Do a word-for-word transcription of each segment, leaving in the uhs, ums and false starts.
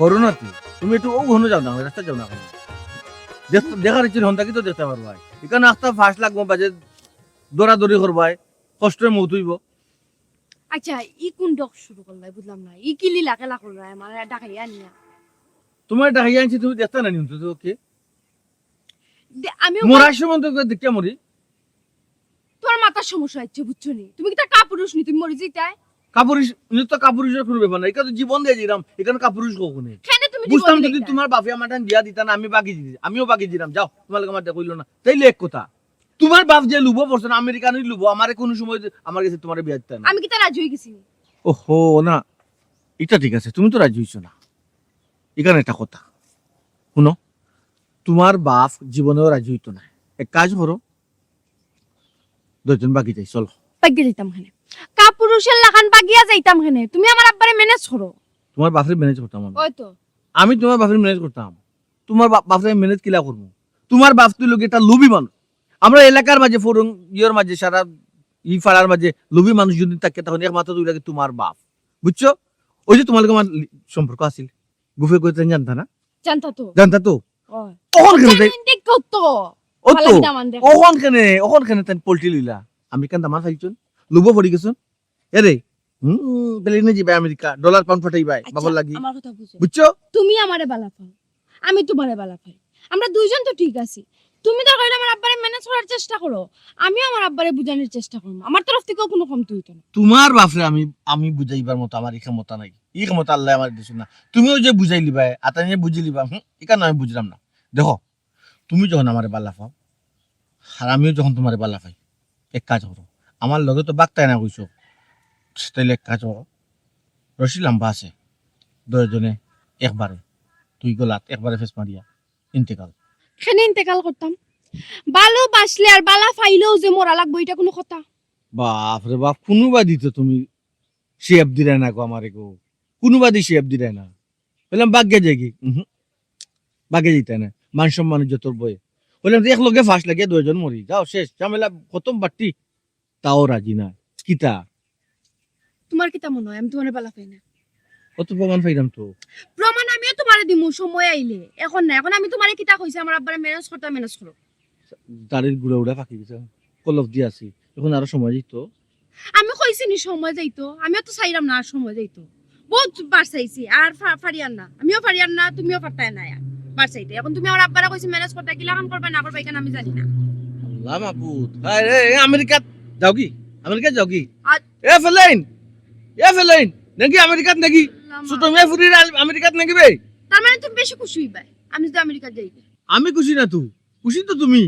করো না তুই, তুমি একটু ও হনো যাও না, রাস্তা যাও না কেন? দেখ-, দেখার ইচ্ছে হন থাকি তো দেখতে পারবায়। এখানে আস্তা ফাঁস লাগবো, বাজে দৌড়াদৌড়ি করবায়, কষ্টে মৌত হইব। আচ্ছা, ই কোন ডক শুরু করলাই বুঝলাম না। ই কি লীলা খেলা করলাই আমার ডাকাইয়া আনিয়া? তোমার ডাকাইয়া আনছি, তুমি দেখতে না নি অন্তত ওকে? দে-, আমি মরার সময় তো দেখিয়া মরি। তোমার মাথার সমস্যা হচ্ছে, বুঝছো নি? তুমি কিতা কাপুরুষ নি, তুমি মরি যাইতায়? কাপুরুষ, ইনো তো কাপুরুষের কোনো ব্যাপার না। এখানে তো জীবন দিয়ে দিলাম, এখানে কাপুরুষ কখনো। কেনে তুমি জীবন বুঝতাম যদি দিতায়? তোমার বাপে আমার টাইম বিয়া দিতা না, আমি বাকি দিছি, আমিও বাকি দিলাম। যাও, তোমার লগে আমার দেখা হইলো না, তাইলে এক কথা। তোমার বাপ যে লুবো পড়ছে না, আমেরিকানি লুবো, আমারে কোনো সময় যে আমার গেছে তোমারে বিয়া দিতা না। আমি কিতা রাজি হয়ে গেছি নি? ওহো, না, এটা ঠিক আছে, তুমি তো রাজি হইছো না। এখানে একটা কথা, শুনো, তোমার বাপ জীবনেও রাজি হইতো না। এক কাজ করো, দুইজন বাকি যাই, চলো। বাগিয়া যাইতাম কেনে? কাপুরুষের লাখান বাগিয়া যাইতাম কেনে? তুমি আমার আব্বারে ম্যানেজ করো। তোমার বাপরে ম্যানেজ করতাম আমি। ওই তো। আমি তোমার বাপরে ম্যানেজ করতাম। তোমার বা-, বাপরে ম্যানেজ কিলা করবো? তোমার বাপ তো লোক একটা লোভী মানুষ। আমরা এলাকার মাঝে, ফরং ইয়ের মাঝে, সারা ই পাড়ার মাঝে লোভী মানুষ যদি থাকে, তখন একমাত্র তুই লাগে তোমার বাপ, বুঝছো? ওই যে তোমার লগে আমার লি-, সম্পর্ক আছিল, গুফে করতে জানতা না? জানতা তো। জানতা তো? ওই। তখন কেনে তাই? জানেন ঠিক কত? ও তো। ফালাবি দামান দেখ। ওখান কেনে, ওখান কেনে তাই পল্টি লইলা। আমেরিকান দামান খাইছুন, লোভো পড়ি গেছুন। এরে, হুম, প্লেনে যাইবায় আমেরিকা, ডলার পাউন্ড ফাটাইবায়, আচ্ছা, বাবার লাগি। আমার কথা বুঝো। বুঝছো? তুমি আমারে বালা পাও, আমি তোমারে বালা পাই। আমরা দুইজন তো ঠিক আছি। তুমি দরকার হইলে আমার আব্বারে ম্যানেজ করার চেষ্টা করো, আমিও আমার আব্বারে বুঝানোর চেষ্টা করবো। আমার তরফ থেকেও কোনো কমতি হইতো না। তোমার বাপরে আমি, আমি বুঝাইবার মতো আমার ই ক্ষমতা নাই, ই ক্ষমতা আল্লায় আমারে দিছইন না। তুমিও যে বুঝাই লিবায়, আতানিয়ে বুঝি লিবা, হুম, ইখান আমি বুঝলাম না। দেখো, তুমি যখন আমারে বালা পাও, আর আমিও যখন তোমারে বালা পাই, এক কাজ করো, আমার লগে তো বাগতায় না কইছো, তাইলে এক কাজ করো, রশি লাম্বা আছে, দুইজনে একবারে, দুই গলাত একবারে ফেস মারিয়া ইন্তেকাল। কেনে ইন্তেকাল করতাম? ভালোবাসলে আর বালা পাইলেও যে মরা লাগবো, এটা কোনো কথা? বাপ রে বাপ, কোনোবাদি তো তুমি শেপ দিরায় না গো আমারে গো, কোনোবাদি শেপ দিরায় না। বললাম, "বাগিয়া যাইগি।" উহু, বাগিয়া যাইতায় না, মান সম্মান ইজ্জতর ভয়ে। বললাম, "এক লগে ফাঁস লাগিয়া দুইজন মরি, যাও শেষ, ঝামেলা খতম বাট্টি।" তাও রাজি না। কিতা? তোমার কিতা মনে হয় আমি তোমারে বালা পাই না? অত প্রমাণ পাইলাম তো। প্রমাণ আমিও তোমারে দিমু সময় আইলে, এখন না। এখন আমি তোমারে কিতা কইছি, আমার আব্বারে ম্যানেজ করতে, ম্যানেজ করো। দাড়ির গুড়া উড়া পাকি গেছে, কলপ দিয়া আছি, এখন আরো সময় দিত। আমি কইছি নি সময় যাইতো, আমিও তো চাইলাম না আর সময় যাইতো, বহুত বার চাইছি, আর ফা-, পারিয়ার না, আমিও পারিয়ার না, তুমিও পারতায় না আর বার চাইতে। এখন তুমি আমার আব্বারে কইছি ম্যানেজ করতে, কিলাখান করবা না করবা, ইখান আমি জানি না। আল্লাহ মাবুদ, হায় রে, এ আমেরিকাত যাওগি, আমেরিকাত যাওগি। আর এ ফেলাইন, এ ফেলাইন, নাকি আমেরিকাত নাকি? আল্লাহ ছোট মাবুদ। মেয়ে ফুরির আল-, আমেরিকাত নাকি বে? তার মানে তুমি বেশি খুশি হইবায় আমি যদি আমেরিকাত যাই। আমি খুশি না তো, খুশি তো তুমি।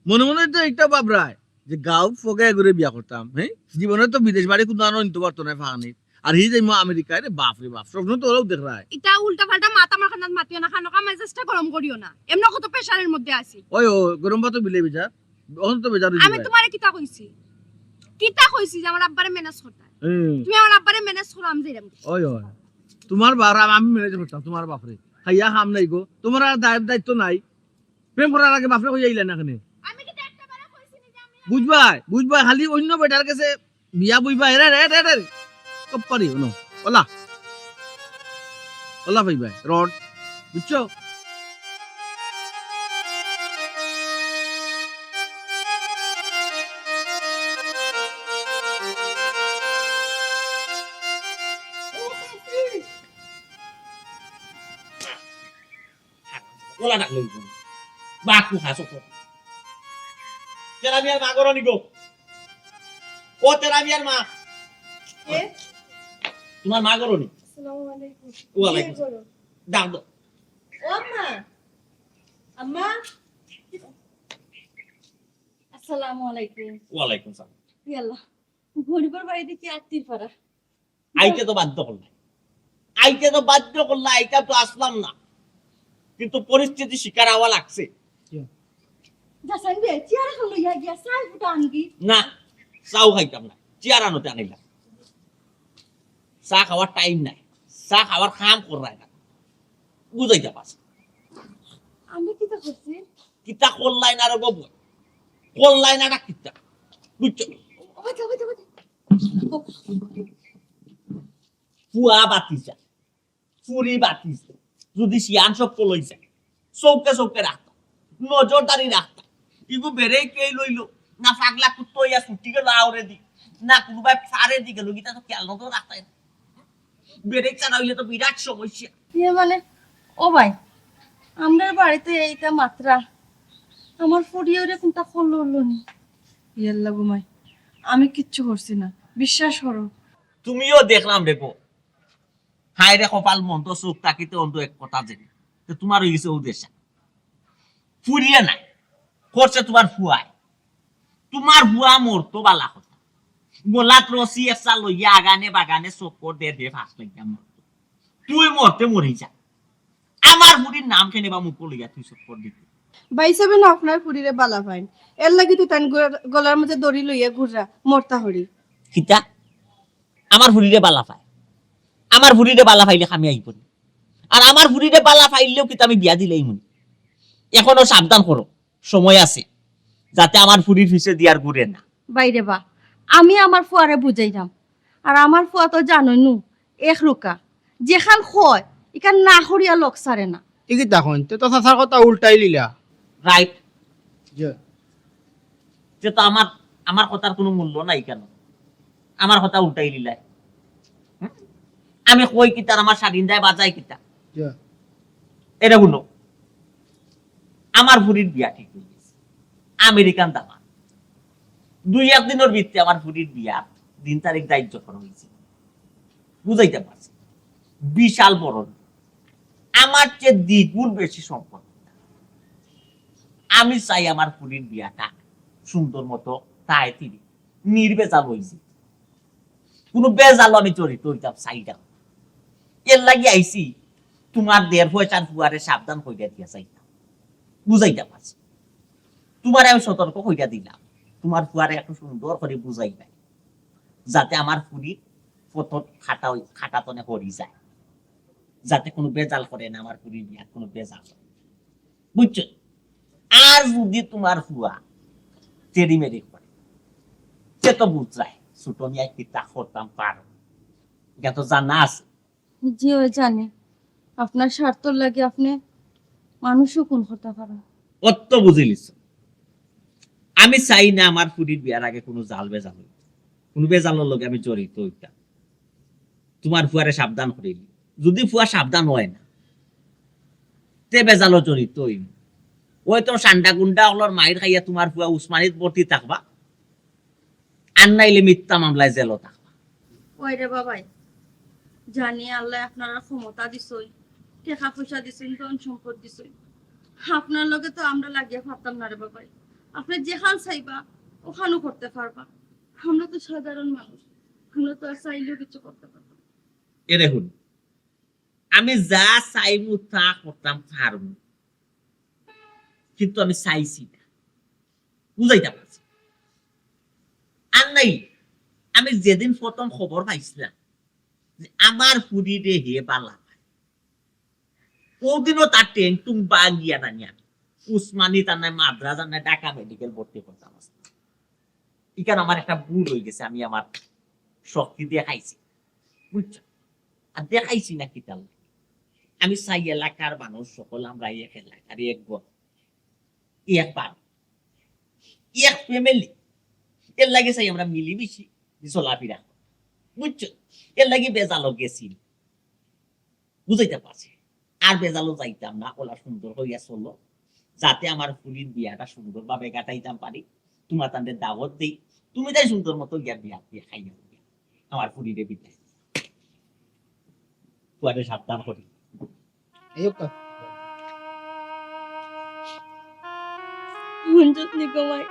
মনে মনে তো একটা ভাবরায় যে গাঁও ফগায় করে বিয়া করতাম, হ্যাঁ? জীবনে তো বিদেশ বাড়ি কোনো আনো নিতে পারতো না ফাহানি। আর হি যাইমু আমেরিকায়, রে বাপ রে বাপ, স্বপ্ন তো ওরাও দেখরায়। ইতা উল্টা পাল্টা মাত আমার কানাত মাতিও না, খানো কামাই চেষ্টা গরম করিও না। এমন কত প্রেশারের মধ্যে আছি। ওই ও, গরম ভাত বিলে বেজা, অখন তো বেজার হইছে আমি ভাই। তোমারে কিতা কইছি? কিতা কইছি যে আমার আব্বারে ম্যানেজ করতা? হুম। তুমি আমার আব্বারে ম্যানেজ করো, আমি যাইরাম। ওই, ওই। তোমার বার আম-, আমি ম্যানেজ করতাম, তোমার বাপরে। খাইয়া কাম নাই গো, তোমার আর দায়-, দায়িত্ব নাই। প্রেম করার আগে বাপরে কইয়া আইলা না কেনে? আমি কিতা একটা বারে কইছি নি যে আমি বুঝবায়, বুঝবায়, খালি অন্য বেটার কাছে বিয়া বইবায়, এরে, এরে, এরে, এরে। কপারি, হুনো। ওলা। ওলা পাইবায়, রড। বুঝছো? ওলা ডাক লইব। বাঘ কুখা চোখ। তেরা মিয়ার মা গরনি গো। ও তেরা মিয়ার মা। কে? তোমার মা গরনি। আসসালামু আলাইকুম। ওয়ালাইকুম কে গরো? ডাক দাও। ও আম্মা। আম্মা। আসসালামু আলাইকুম। ওয়ালাইকুম সালাম। ইয়াল্লা। গরিবর বাড়ি দেখি আত্তির পাড়া। আইতে তো বাধ্য করলাই, আইতে তো বাধ্য করলাই, আইতাম তো আসলাম না, কিন্তু পরিস্থিতি শিকার হওয়া লাগছে। যাসান বে, চেয়ার এখন লইয়া গিয়া চা ফুটা আনবি। না, চাও খাইতাম না, চেয়ার আনতে আনিলাম। চা খাওয়ার টাইম নাই, চা খাওয়ার কাম করলাই না, বুঝাইতে পারছি। আমি কিতা করছি? কিতা করলাই না রে গো বই, করলাই না এটা কিতা, বুঝছো? ওই তো, ওই তো, ওই তো। ফুয়া বাতিজা, ফুরি বাতিজা, যদি শিয়ান সক্কল অইছে, চউখে চউখে রাখতা, নজরদারি রাখতা। ইগু বেরেক কেই লইলো, না পাগলা কুত্তা অইয়া ছুটি গেল আওরে দি, না কুনুবায় ফারে দি গেল, ইতা তো খেয়াল নজর রাখতা। বেরেক ছাড়া অইলে তো বিরাট সমস্যা। ইয়ে মানে, ও ভাই, আমরার বাড়িত এইতা মাতরা, আমার ফুড়িয়ে ওরে কুনতা করলো উঠলো নি। ইয়াল্লা গো মাই, আমি কিচ্ছু করছি না, বিশ্বাস করো। তুমিও দেখলাম রে গো, হায় রে কপাল মন্দ, চউখ থাকিতে অন্ধ এক কথা যে, তে তুমার অইগেছে অউ দেশা। ফুড়িয়ে নাই, করছে তুমার ফুয়ায়। তুমার ফুয়া মরতো বালা কথা। গলাত রশি একটা লইয়া আগানে বাগানে চক্কর দে দে ফাঁস লাগিয়া মরতো। তুই মরতে মরি যা। আমার ফুড়ির নাম কেনে বা মুখো লইয়া তুই চক্কর দিতে? ভাই সাবে না আপনার ফুড়িরে বালা পাইন, এর লাগি তো তান গলার মাঝে দড়ি লইয়া ঘুররা মরতা হরি। কিতা? আমার ফুড়িরে বালা পায়? আমার ফুড়িরে বালা পাইলে কামে আইবো নি? আর আমার ফুড়িরে বালা পাইলেও কিতা আমি বিয়া দিলাইমু নি? এখনো সাবধান করো, সময় আছে, যাতে আমার ফুড়ির পিছে দি আর ঘুরে না। বাইরে বা, আমি আমার ফুয়ারে বুঝাইরাম, আর আমার ফুয়া তো জানোই নু, এক রুকা, যেখান কয়, ইখান না করিয়া লগ ছাড়ে না। ই কিতা কইন? তে তো চাচার কথা উল্টাই লিলা। রাইট। জি। তে তো আমার, আমার কথার কুনু মূল্য নাই কেনে? আমার কথা উল্টাই লিলায়। হুম? আমি কই কিতা আর আমার সারিন্দায় বাজাই কিতা? জি। এরে হুনো, আমার ফুড়ির বিয়া ঠিক অইগেছে। আমেরিকান দামান। দুই এক দিনর ভিতরে আমার ফুড়ির বিয়া, দিন তারিখ ধার্য করা অইছে। বুঝাইতাম পারছি? বিশাল বড় লোক। আমার চেয়ে দ্বিগুণ বেশি সম্পদ। আমি চাই আমার ফুড়ির বিয়াটা সুন্দর মতো তাই তিরি নির্ভেজাল অইছে। কুনু ভেজালো আমি জড়িত অইতাম চাই না। এর লাগি আইছি, তুমার দেড় পয়সার ফুয়ারে সাবধান কইরা দিয়া যাইতাম। বুঝাইতাম পারছি? তুমারে আমি সতর্ক কইরা দিলাম, তুমার ফুয়ারে একটু সুন্দর করি বুঝাইবায়, যাতে আমার ফুড়ির পথর খাটা অই-, খাটা তনে হরি যায়, যাতে কুনু ভেজাল করে না, আমার ফুড়ির বিয়াত কুনু ভেজাল করে না। বুঝছো? আর যদি তুমার ফুয়া তেড়ি মেড়ি করে, তে তো বুঝরায়, ছোট মিয়ায় কিতা করতাম পারো, ইটা তো জানা আছে। জি, অয় জানি। আপনার স্বার্থর লাগি আপনে মানুষও খুন করতা পারইন। অত বুঝিলিছো। আমি চাই না আমার ফুড়ির বিয়ার আগে কুনু জাল ভেজাল অইতো, কুনু ভেজালর লগে আমি জড়িত অইতাম। তুমার ফুয়ারে সাবধান করিলি। যদি ফুয়া সাবধান অয় না, তে ভেজালো জড়িত অইমু। অয় তো সান্ডা গুন্ডা অকলর মাইর খাইয়া তুমার ফুয়া উসমানিত ভর্তি থাকবা, আর নাইলে মিথ্যা মামলায় জেলো থাকবা। ওই রে বাবাই, জানি আল্লায় আপনারার ক্ষমতা দিছইন, টেকা পয়সা দিছইন, ধন সম্পদ দিছইন, আপনার লগে তো আমরা লাগিয়া পারতাম না রে বাবাই। আপনে যেখান চাইবা, ওখানও করতে পারবা। আমরা তো সাধারণ মানুষ, আমরা তো আর চাইলেও কিছু করতে পারতাম না। এরে হুন, আমি যা চাইমু তা করতাম পারমু, কিন্তু আমি চাইছি না। বুঝাইতাম পারছি? আর নাই, আমি যেদিন প্রথম খবর পাইছিলাম যে আমার ফুড়িরে হে বালা পায়, অউ দিনও তার টেংটুং বাগিয়া নানিয়া উসমানিত আর নাই মাদ্রাজ আর নাই ঢাকা মেডিকেল ভর্তি করতাম আস্তা। ইখান আমার একটা ভুল অইগেছে, আমি আমার শক্তি দেখাইছি, বুঝছো? আর দেখাইছি না কিতার লাগি? আমি চাই এলাকার মানুষ সকল আমরা এক এলাকার এক ঘর, এক বাড়ি, এক ফ্যামিলি। এর লাগি চাই আমরা মিলিমিশি চলাফিরা করি, বুঝছো? এর লাগি ভেজালো গেছি। বুঝাইতাম পারছি। আর ভেজালো যাইতাম না, অলা সুন্দর করিয়া চলো, যাতে আমার ফুড়ির বিয়াটা সুন্দরভাবে কাটাইতাম পারি। তুমার তানরে দাওয়াত দেই, তুমি তাই সুন্দর মতো গিয়া বিয়া দিয়া খাইয়া লইয়া আমার ফুড়িরে বিদায় দিও। ফুয়ারে সাবধান করি। এই হোক। হুনছত নি গো মাই?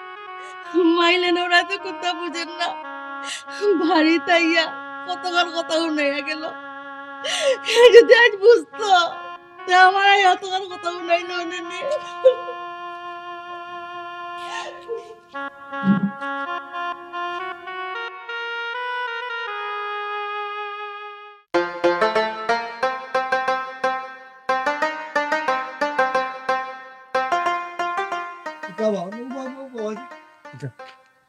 মাইলে নোরা তো কথা বুঝের না। বাড়িত আইয়া কতখান কথা হুনাইয়া গেল। হে যদি আইজ বুঝতো, তে আমারে আইজ অতখান কথা হুনাইলো নে নি। বাবা, ও বাবা, ও বাবা। আচ্ছা।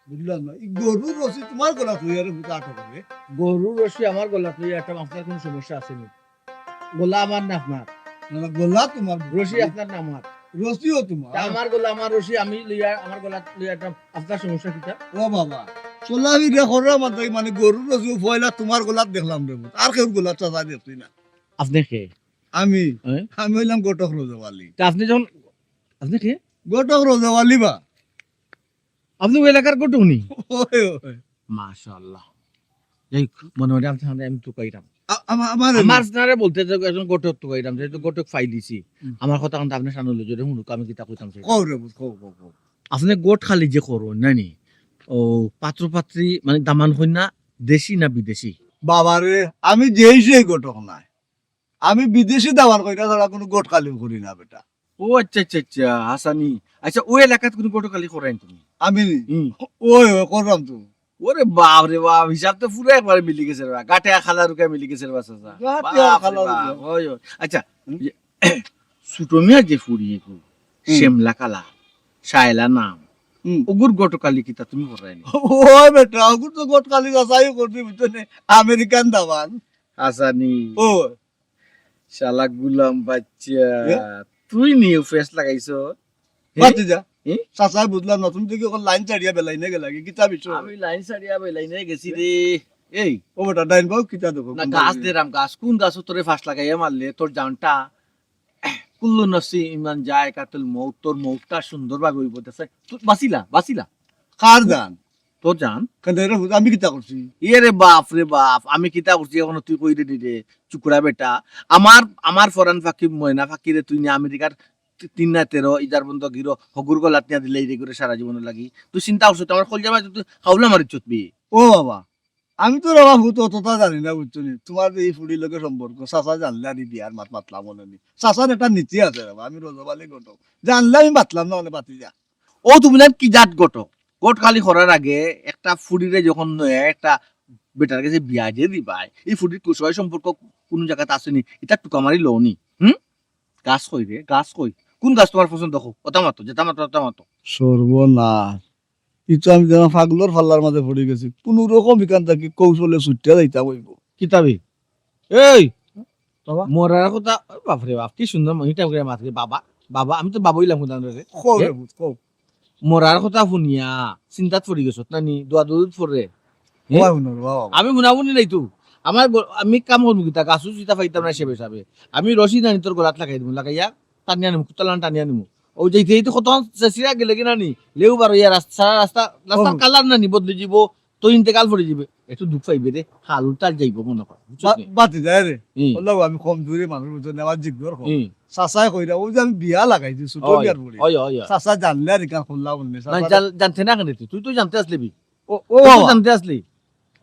বুঝলাম না, এই গরুর রশি তুমার গলাত লইয়া রে ফুতা আটক করে? গরুর রশি আমার গলাত লইয়া আটক, আপনার কুনু সমস্যা আছে নি? গলা আমার না আপনার? না, না, গলা তোমার। রশি আপনার না আমার? রশিও তোমার। তা আমার গলা, আমার রশি আমি লইয়া, আমার গলা লইয়া একটা আপনার সমস্যা কিতা? ও বাবা, চলাফিরা করার মাঝে মানে গরুর রশি পয়লা তোমার গলাত দেখলাম রে, আর কেউর গলাত চাচা দেখছি না। আপনি কে? আমি? হ্যাঁ? আমি অইলাম ঘটক রজব আলী। তা আপনি যখন, আপনি কে? ঘটক রজব আলী বা। আপনি ওই এলাকার ঘটক নি? ওই, ওই। মাশাআল্লাহ। যাই হোক, মনে মনে আমি, আমি তুকাইরাম। আ-, আমা-, আমার আমার আপনারে বলতে যে একজন ঘটক তুকাইরাম, যেহেতু ঘটক ফাইলিছি, হুম। আমার কথা কিন্তু আপনি সামনে লইজরে হুনুক, আমি কিতা কইতাম চাই। কও রে, কও, কও, কও। আপনি ঘটকালি যে করইন, না নি? ও, পাত্র পাত্রী, মানে দামান কইনা, দেশি না বিদেশি? বাবারে, আমি যেই সেই ঘটক নায়। আমি বিদেশি দামান কইনা ছাড়া কোনো ঘটকালি করি না বেটা। ও আচ্ছা, আচ্ছা, আচ্ছা, হাসানি। আচ্ছা, ওই এলাকাত কোনো ঘটকালি করাইন তুমি? আমি নি? হুম। ওই, ওই, করলাম তো। ওরে বাপ রে বাপ, হিসাব তো পুরো একবারে মিলি গেছে রে বা। গাটে খালা রুকা মিলি গেছে রে বা, চাচা। গাটে বাপ রে খালা বাপ, রুকা। ওই, ওই। আচ্ছা, হুম। ইয়ে, ছোট মিয়া যে ফুড়ি এগু, হুম। শ্যামলা কালা, শায়লা নাম, হুম। ওগুর ঘটকালি কিতা তুমি করাইনি? ওই বেটা, ওগুর তো ঘটকালি যাচাইও করছি, বুঝছো নি? আমেরিকান দামান। হাসানি। ও। শালা গুলাম বাচ্চা, এ? তুই নিউ ফেস লাগাইছো? এ? বাদ দে যা। এ? চাচায় বুঝলাম না, তুমি দেখি ওখানে লাইন ছাড়িয়া বেলাইনে গেলা কি? কিতা বিষয়? আমি লাইন ছাড়িয়া বেলাইনে গেছি রে। এই। ও বেটা, ডাইন বাউ কিতা দেখো? না, কোন গাছ দিকে? দেরাম গাছ। কোন গাছ তোরে ফাঁস লাগাইয়া মারলে তোর জানটা? কুল্লু নাফসি ইমান জায়কাতুল মউত, তোর মউতটা সুন্দরভাবে অইব। দেখছে? তুই বাঁচিলা, বাঁচিলা। কার জান? তোর জান। কেন রে হুজুর, আমি কিতা করছি? ইয়ে রে বাপ রে বাপ, আমি কিতা করছি এখনো তুই কই রে নি রে, চুকরা বেটা। আমার, আমার ফরান ফাঁকি, ময়না ফাঁকি রে তুই নিয়া আমেরিকার তি-, তিন না তেরো, ইজার বন্ধ গিরো, হগুর গলাত নিয়া দিলে এই করে সারা জীবন লাগি। তুই চিন্তা করছো তো আমার কলজা মাঝে তুই হাউলা মারিছ তুই। ও বাবা, আমি তো রে বাবা হুত অতটা জানি না, বুঝছো নি? তোমার যে এই ফুড়ির লগে সম্পর্ক, চাচা জানলে আর এই বিয়ার মাত মাতলাম মনে নি। চাচার একটা নীতি আছে রে বাবা, আমি রজব আলী ঘটক। জানলে আমি মাতলাম না, মানে বাতি যা। ও তুমি না কি জাত ঘটক? ঘটকালি করার আগে একটা ফুড়িরে যখন নয়া একটা বেটার গেছে বিয়া যে দিবায়, এই ফুড়ির কুশয় সম্পর্ক কোনো জাগাত আছে নি, এটা টুকা মারি লও নি। হুম? গাছ কই রে, গাছ কই? কোন গাছ তোমার পছন্দ? কও, ওটা মাতো, যেটা মাতো, ওটা মাতো। সর্বনাশ। ই তো আমি যেন পাগলর ফাল্লার মাঝে পড়ি গেছি। কোনো রকম ইখান থাকি কৌশলে ছুটিয়া যাইতাম অইব। কিতাবি? এই! বাবা। মরার কথা, বাপ রে বাপ, কি সুন্দর মহিটা করে মাত রে, বাবা, বাবা, আমি তো বাবা অইলাম কোন রে? কও রে, এ? কও। মরার কথা হুনিয়া চিন্তাত পড়ি গেছত না নি? দোয়া দরুদ পড়রে। হুম? ওয়া হুনো রে বাবা। আমি হুনাহুনি নাই তো। আমার গ-, আমি কাম করমু কিতা? গাছও চিতা পাইতাম না সে হিসাবে। আমি রশি নানি তোর গলাত লাগাই দিমু, লাগাইয়া টানিয়া নিমু, কুত্তালান টানিয়া নিমু। ও যাইতে যাইতে কত চেঁচিয়া গেলে কি না নি? লেউ বারো ইয়া রাস্তা, রাস্তা, রাস্তার হুম। কালার না নি বদলি যাব, তো ইন্তেকাল পড়ি যাবে। একটু দুঃখ পাইবে রে, হালুটা যাইব মনে কর। বুঝছস বা-, নি? বাতি যায় রে। হুম। ওল্লাহ আমি কমজুরি মানুষ, বুঝছো নি? আমার জিগর কম। হুম। চাচায় কইরা, ওই যে আমি বিয়া লাগাইছি, ছোট ওই, বিয়ার পরে। ওই, ওই, ওই। চাচা জানলে আর ইখান করলা বললে, না, চাচা জান-, জানতে না কেন তুই? তুই তো জানতে আসলে বি। ও, ও তুই তো বাবা। জানতে আসলে।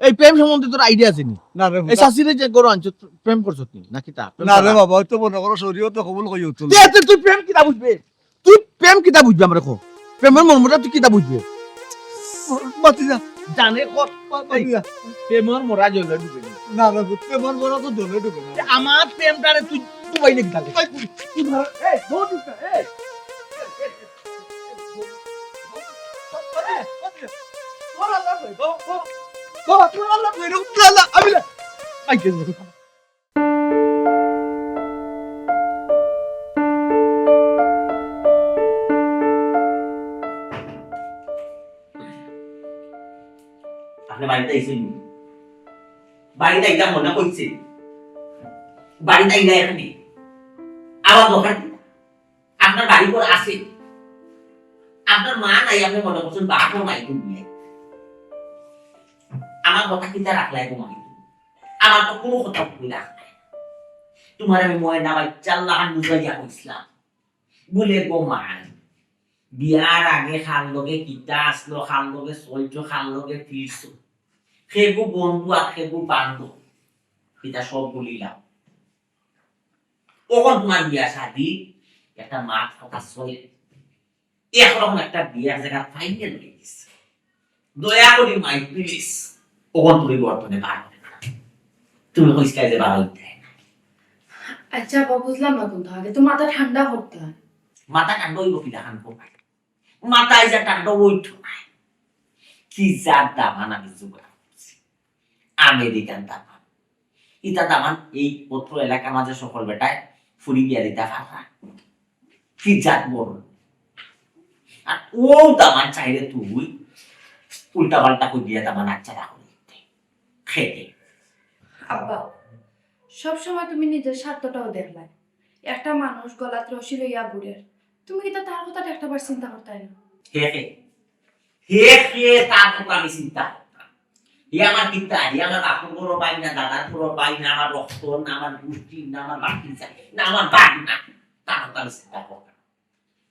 এই প্রেম সম্বন্ধে তোর আইডিয়া আছে নি? না রে, এই না। শাশিরে যে গরো আনছো, প্রেম করছত নি? নাকি তা? প্রেম না রে ছাড়া? বাবা, হয়তো মনে করো শরীয়তে কবুল কইও তো। তুই এত, তুই প্রেম কিতা বুঝবে? তুই প্রেম কিতা বুঝবে আমরা কো? প্রেমের মর্মটা তুই কিতা বুঝবে? বাতি যা। জানে কত, কত এই, ইয়া। প্রেমর মরা জলে ডুবে নি। না, না, প্রেমর মরা তো জলে ডুবে না। আমার প্রেমটারে তুই ডুবাই নে কিতা? এই, তুই ধর, এই, ধর, ধর, এই। তোর আল্লাহ কই? ধর, ধর। বাবা, তোর আল্লাহ কই রে? তোর আল্লাহ, আমি না। আই, কে? আপনি বাড়িতে আইছেন নি? বাড়িতে আইতাম মনে কইছে। বাড়িতে আইলা এখানে। আবার দরকার কি? আপনার বাড়ি ঘর আছে। আপনার মা নাই, আপনি মনে করছেন বাপও নাই দুনিয়ায়। আমার কথা কিতা রাখলাই তোমার? আমার তো কোনো কথা তুমি রাখলাই। তোমার আমি ময়না বাচ্চার লাখান বুঝাইয়া কইছিলাম। বলে গো মা, বিয়ার আগে কার লগে কিতা আসলো, কার লগে চলছো, কার লগে ফিরছো, খেগু বন্ধু আর খেগু বান্ধব, এটা সব বলিলাম। তখন তোমার বিয়া শাদি একটা মাত কথা চলে, এখন একটা বিয়ার জায়গা ফাইনাল হয়ে গেছে। দয়া করি মাই প্লিজ, ওখান তুমি বর্তমানে বার হবে না। তুমি কইসলাই যে বার হইতে। আচ্ছা বাবা, বুঝলাম না কিন্তু, আগে তো মাথা ঠান্ডা করতে হয়। মাথা ঠান্ডা হইব কি দেখান কো ভাই? মাথা আইজা ঠান্ডা হইতো না। কি জাত দামান আমি জোগাড় করছি, আমেরিকান দামান। ইতা দামান এই অত্র এলাকার মাঝে সকল বেটায় ফুরি বিয়া দিতা পাররা। কি জাত বড়। আর অউ দামান চাইরে তুই উল্টা পাল্টা কই দিয়া দামান আচ্ছা রাখো। খেতে। আব্বা, সব সময় তুমি নিজের স্বার্থটাও দেখলায়। একটা মানুষ গলাত রশি লইয়া ঘুরের, তুমি কিতা তার কথাটা একটাবার চিন্তা করতায় না? হে হে, হে হে, তার কথা আমি চিন্তা করতাম। হে আমার কিতা? হে আমার বাপর বড় ভাই না, দাদার বড় ভাই না, আমার রক্ত না, আমার গোষ্ঠী না, আমার বাকি যায় না, আমার বাড়ি না, তার কথা আমি চিন্তা করতাম।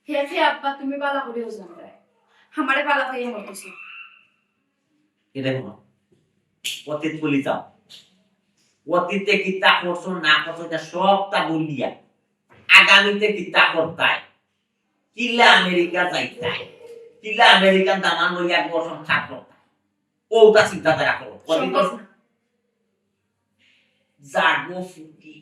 হে হে আব্বা, তুমি বালা করিও জানতায়, আমারে বালা পাইয়া মরতেছ। এটা কোনো অতীত ভুলি যাও। অতীতে কিতা করছো না করছো, এটা সবটা ভুলিয়া আগামীতে কিতা করতায়, কিলা আমেরিকা যাইতায়, কিলা আমেরিকান দামান লইয়া গো সংসার করতায়, ওটা চিন্তাধারা করো। অতীত সম্ভব না। জাগো ফুটি।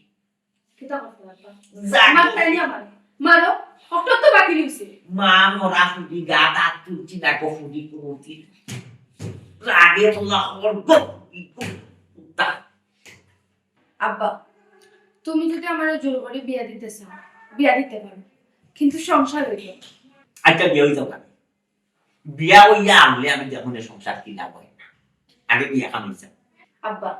কিতা করতে পারবা? জাগো। মারতায় নি আমারে? মারো, অত তো বাকি রইছে। মা মরা ফুটি, গা দাঁত তুলছি, দেখো ফুটি কুমুটি। রাগে তোলা খবর গো, কুত্তা। আব্বা, তুমি যদি আমারে জোর করি বিয়া দিতে চাও, বিয়া দিতে পারো, কিন্তু সংসার অইতো। আচ্ছা, বিয়া অইতো না। বিয়া অইয়া আনলে আমি দেখমু সংসার কিলা অয় না। আগে বিয়া খান অইছে। আব্বা,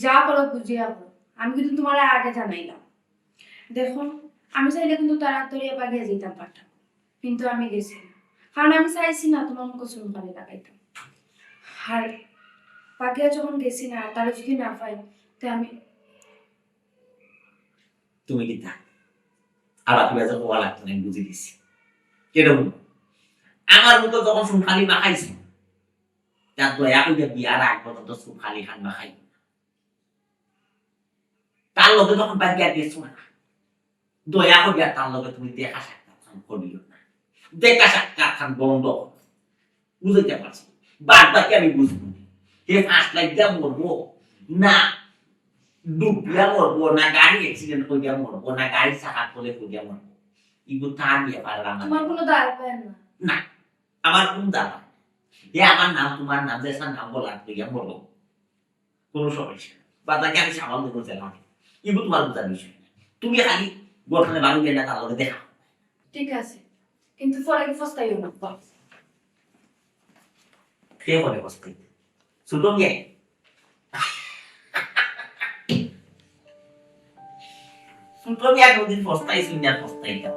যা করো বুঝিয়া করো, আমি কিন্তু তুমারে আগে জানাইলাম। দেখো, আমি চাইলে কিন্তু তাড়াতাড়ি বাগিয়া যাইতাম পারতাম, কিন্তু আমি গেছি না, কারণ আমি চাইছি না তুমার মুখো চুন কালি লাগাইতাম। আর বাগিয়া যখন গেছি না, তারে যদি না পাই, তে আমি তুমি কিতা? আবার কিবা যে হওয়া লাগতো না, আমি বুঝি দিছি। কিরকম? আমার মতো যখন চুন কালি মাখাইছো, তার দয়া করিয়া বিয়ার আগ পর্যন্ত চুন কালি খান মাখাই। তার লগে যখন বাগিয়া গেছো না, দয়া করিয়া তার লগে তুমি দেখা সাক্ষাৎ খান করিও না। দেখা সাক্ষাৎ খান বন্ধ করো। বুঝাইতে পারছি? বাদ বাকি আমি বুঝবো না। হে ফাঁস লাগিয়া মরবো, না ডুবিয়া মরবো, না গাড়ি অ্যাক্সিডেন্ট করিয়া মরবো, না গাড়ি চাকাত পড়ে পড়িয়া মরবো। ইগু তার ব্যাপার, আমার তুমার কোনো দায় পায় না। না, আমার কোন দায়? হে আমার নাম, তুমার নাম, যে নাম বলা করিয়া মরবো। কোনো সমস্যা না। বাদ বাকি আমি সামাল দেবো, যে লাগে। ইগু তুমার বুঝার বিষয় না। তুমি খালি গঠনে বাড়ি গেলে তার লগে দেখা। ঠিক আছে, কিন্তু পরে কি পস্তাইও না। কে করে পস্তাই? ছোট মিয়া। ছোট মিয়া কোনদিন পস্তাইছইন না, পস্তাইতা।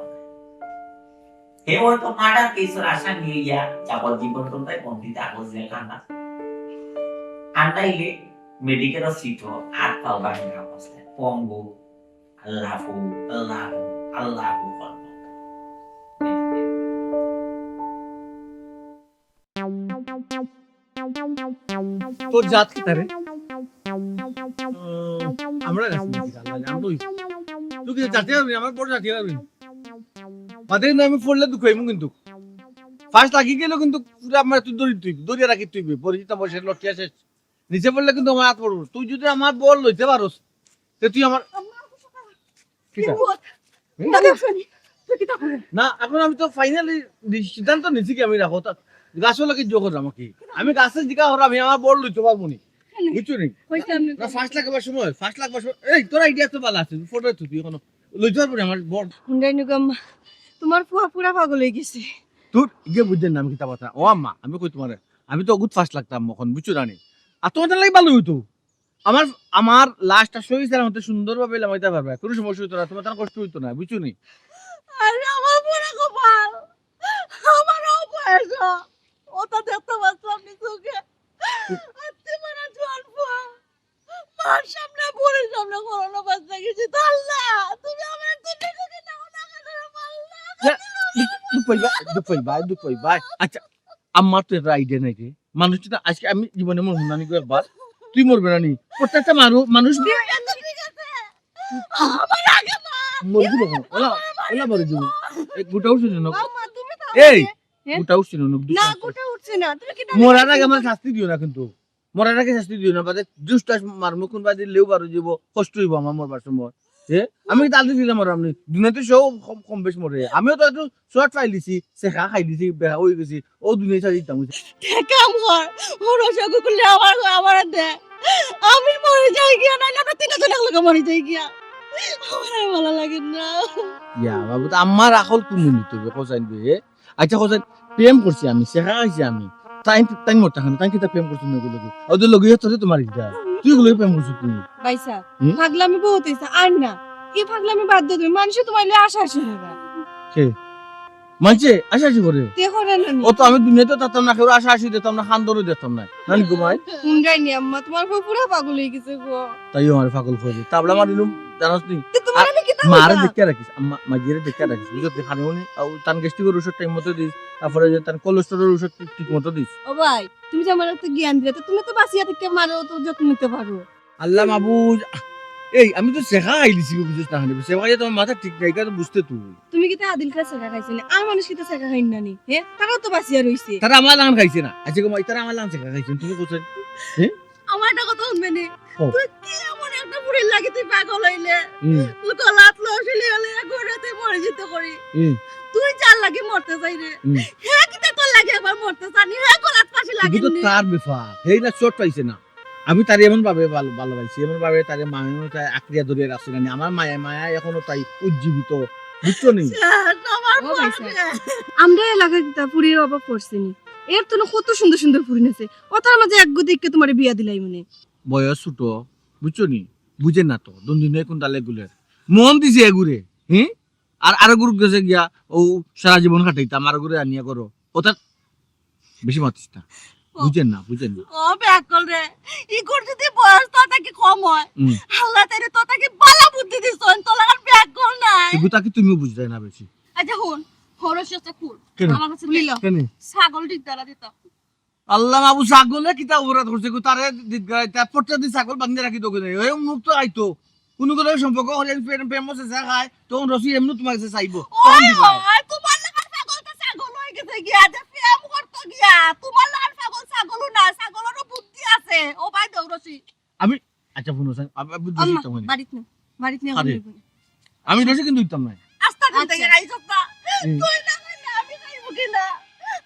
হে হয়তো মার্ডার কেসর আসামি অইয়া যাবজ্জীবন কারাদণ্ডে বন্দি থাকো জেলখানাত। আর নাইলে মেডিকেলর সিটো আত পাও ভাঙা অবস্থায় পঙ্গু, আল্লাহু, আল্লাহু, আল্লাহু আকবার। তোর জাত কিতা রে? উম, আমরা জাতি নাকি? আল্লাহ জানে, আমি তো তুই কি জাতি পারবি? আমার বড় জাতি পারবি। বাদে কিন্তু আমি পড়লে দুঃখ হইমু কিন্তু। ফার্স্ট লাগি গেল কিন্তু পুরা আমার তুই দড়ি তুই, দড়িয়া রাখি তুই, পরিচিত বয়সের লটিয়া শেষ। নিচে পড়লে কিন্তু আমার হাত পড়বো। তুই যদি আমার বল লইতে পারস, তে তুই আমার কিতা? হুম? দাদা, শুনি, তুই কিতা করে? না, এখন আমি তো ফাইনালি সিদ্ধান্ত নিছি কি আমি রাখো তা গাছও লাগে জোর করলাম কি? আমি গাছে জিকা হরাম, আমি আমার বল লইতে পারবো নি। বুঝছো নি? কইছে আমি না, ফার্স্ট লাগাবার সময়, ফার্স্ট লাগাবার সময়, এই তোর আইডিয়া তো ভালো আছে, ফটো তো তুই এখনো লইতে পারবো না আমার বল। হুন্ডাই নুগাম, তোমার ফুয়া পুরা পাগল হয়ে গেছে। তোর ইগে বুঝছেন না আমি কিতা কথা? ও আম্মা, আমি কই তোমারে, আমি তো অগুত ফার্স্ট লাগতাম এখন, বুঝছো না নি? আর তোমাদের লাগে ভালো হইতো। আমার, আমার লাশটা সহি সালামতে সুন্দরভাবে লামাইতে পারবে, কোনো সমস্যা হইতো না, তোমার তার কষ্ট হইতো না, বুঝছো নি? আরে আমার পুরা কপাল, আমার অপারেশন, ওটা দেখতে পাচ্ছ আপনি চোখে। আত্তে মারা জোয়ান ফুয়া, মার সামনে, বোনের সামনে করোনা বাচ্চা গেছি। আল্লাহ, তুমি আমার দুনিয়া থেকে নাও না কেন রে আল্লাহ? দুঃখ পাইবা, দুঃখ পাইবা, দুঃখ পাইবা। আচ্ছা, আমার তো এটা আইডিয়া নাই রে। মানুষ তো আজকে আমি জীবনে মরবো না নি একবার। তুই মরবে না নি? প্রত্যেকটা মানু-, মানুষ দিয়ে আমার আগে মা। মরবো কখন? ওলা, ওলা মরে যাবো। এই গোটা উঠছে না? আম্মা, তুমি থামো এই, রে। হ্যাঁ? গোটা উঠছে না? না, গোটা উঠছে না। তুমি কি মরার আগে আমার শাস্তি দিও না কিন্তু। মরার আগে শাস্তি দিও না। বাদে জুস টাস মারমু কোন বাদে লেউ বারো যাবো। কষ্ট হইব আমার মরবার সময়। হ্যাঁ? আমি কিন্তু আলু দিলাম আর আপনি। দুনিয়াতে সব কম, কম বেশ মরে। আমিও তো একটু শর্ট পাই দিছি, শেখা খাই দিছি, বেহা হয়ে গেছি। ও দুনিয়া ছাড়ি দিতাম। কাম কর, ও রসগো করলে আমার, আমার দে। আমি মরে যাই গিয়া, নাইলে আমরা তিনজন একলগে মরে যাই গিয়া। আমার আর ভালা লাগে না। ইয়া বাবু, তো আমার আকল তুমি নিতে হবে, কোসাইন বে। আচ্ছা, কোসাইন, প্রেম করছি আমি, ছেকা খাইছি আমি। তাইন, তাইন মরতা খানে, তাইন কিতা প্রেম করছো না এগুলো? ওদের লগে তোরে তোমার ইটা। তুই এগুলো প্রেম করছো তুই? ভাইসা, হুম? পাগলামি বহুত হইছে, আর না। এই পাগলামি বাদ দিয়ে তুমি, মানুষে তোমার লিয়ে আশা আশি হবে। কে? মানছে আশা আশি করে? তে করে না নি? ও তো আমি দুনিয়াতে থাকতাম না, কেউ আশা আশি দিতাম না, খান ধরে দিতাম না। নানি ঘুমাই? হুন্ডাই নি আম্মা, তোমার বউ পুরা পাগল হয়ে গেছে গো। তাইও আমার পাগল হয়ে যায়। তাবলা মারি নুম, জানোস নি? তে তোমার আর আমি কিতা মারে কইতাম? দেখে রাখিস, আম্মা, মাঝিরে দেখে রাখিস। বুঝছো? তুই খানি উনি, আউ, তান গ্যাস্ট্রিকের ওষুধ টাইম মতো দিস, তারপরে যে তান কোলেস্টেরলের ওষুধ ঠিক, ঠিক মতো দিস। ও ভাই, তুমি যে আমার একটা জ্ঞান দিলে, তে তুমি তো বাঁচিয়া থেকে মারো তো যত্ন নিতে পারো। আল্লাহ মাবুদ, এই আমি তো ছেকা খাইলিছি, বুঝছ না? ছেকা খাইলে তোমার মাথা ঠিক নাই, এটা তো বুঝতে তুই। তুমি কিতা আদিলকা ছেকা খাইছো না? আর মানুষ কিতা ছেকা খাইন না নি? হে, তারাও তো বাঁচিয়া রইছে। তারা আমার লাখান খাইছে না। আচ্ছা গো মাই, তারা আমার লাখান ছেকা খাইছে, তুমি কোথায়? হে? আমার একটা কথা শুনবে নি? ও। তুই কি এমন একটা ফুরির লাগি তুই পাগল হইলে? হুম। তুই গলাত লসিলি হলে এক ঘরে তুই মরে যেতে করি। হুম। তুই যার লাগি মরতে চাই রে। হুম। হে কিতা তোর লাগি একবার মরতে চানি? হে গলাত ফাঁসি লাগে তো নি? তার ব্যাপার। হেই না চোট পাইছে না। আমি তারে এমন ভাবে ভালো, ভালোবাসি, এমন ভাবে তারে মায়া মমতায় আঁকড়িয়া ধরিয়া রাখছি না। আমার মায়া, মায়া এখনো তাই উজ্জীবিত, বুঝছো নি? শেষ, আমার ও ভাই বোন স্যার, শেষ। আমরা এলাকায় কিতা ফুরির অভাব পড়ছে নি? এর তো না কত সুন্দর সুন্দর ফুরিন আছে। ও তার মাঝে এক গো দেখে তোমারে বিয়া দিলাই মনে। বয়স ছোট, বুঝছো নি? বুঝে না তো, দুন দিন কোনটা লেগুলের। মন দিছে এগুরে, হুম? আর আরো গুরু গেছে গিয়া, ও সারা জীবন কাটাইতাম, আরো গুরে আনিয়া করো। ও তার বেশি মাতিস না। ও। বুঝেন না, বুঝেন না। ও বেআক্কল রে, ইগুর যদি বয়স তো থাকি কম হয়, হুম। আল্লাহ তাইরে তো থাকি বালা বুদ্ধি দিছইন, তো লাগার বেআক্কল নাই। এগু তাকে তুমিও বুঝতে না বেশি। আচ্ছা হুন, খরচ আছে খুল। কেন? আমার কাছে খুলিল। কেন? ছাগল ঠিক দাঁড়া দিতাম। আল্লাহ মাবু, ছাগলে কিতা অপরাধ করছে গো? তারে দিত গাইতা, পট্টা দি ছাগল বান্ধে রাখি দোকে নাই। ওই মুখ তো আইতো। কোনো কোনো সম্পর্ক হলে প্রেম, প্রেম হচ্ছে যা খায়, তখন রসি এমনি তোমার কাছে চাইবো। তখন ওই, দিবা। ওই, তোমার লাখান পাগল তো ছাগল হয়ে গেছে গিয়া, যে প্রেম করতে গিয়া। তোমার লাখান পাগল ছাগলও না, ছাগলেরও বুদ্ধি আছে। ও ভাই দৌড়সি। আমি, আচ্ছা, ফোন হচ্ছে, আমি, আমি বুঝতে আম্মা, পারছি না। বাড়িত না, বাড়িত নিয়ে আরে। আমি বলি। আমি রসি কিন্তু দিতাম না। আস্তা দিন আচ্ছা। থেকে আইসব না। হুম। তুই না খাইলে আমি খাইব কি না?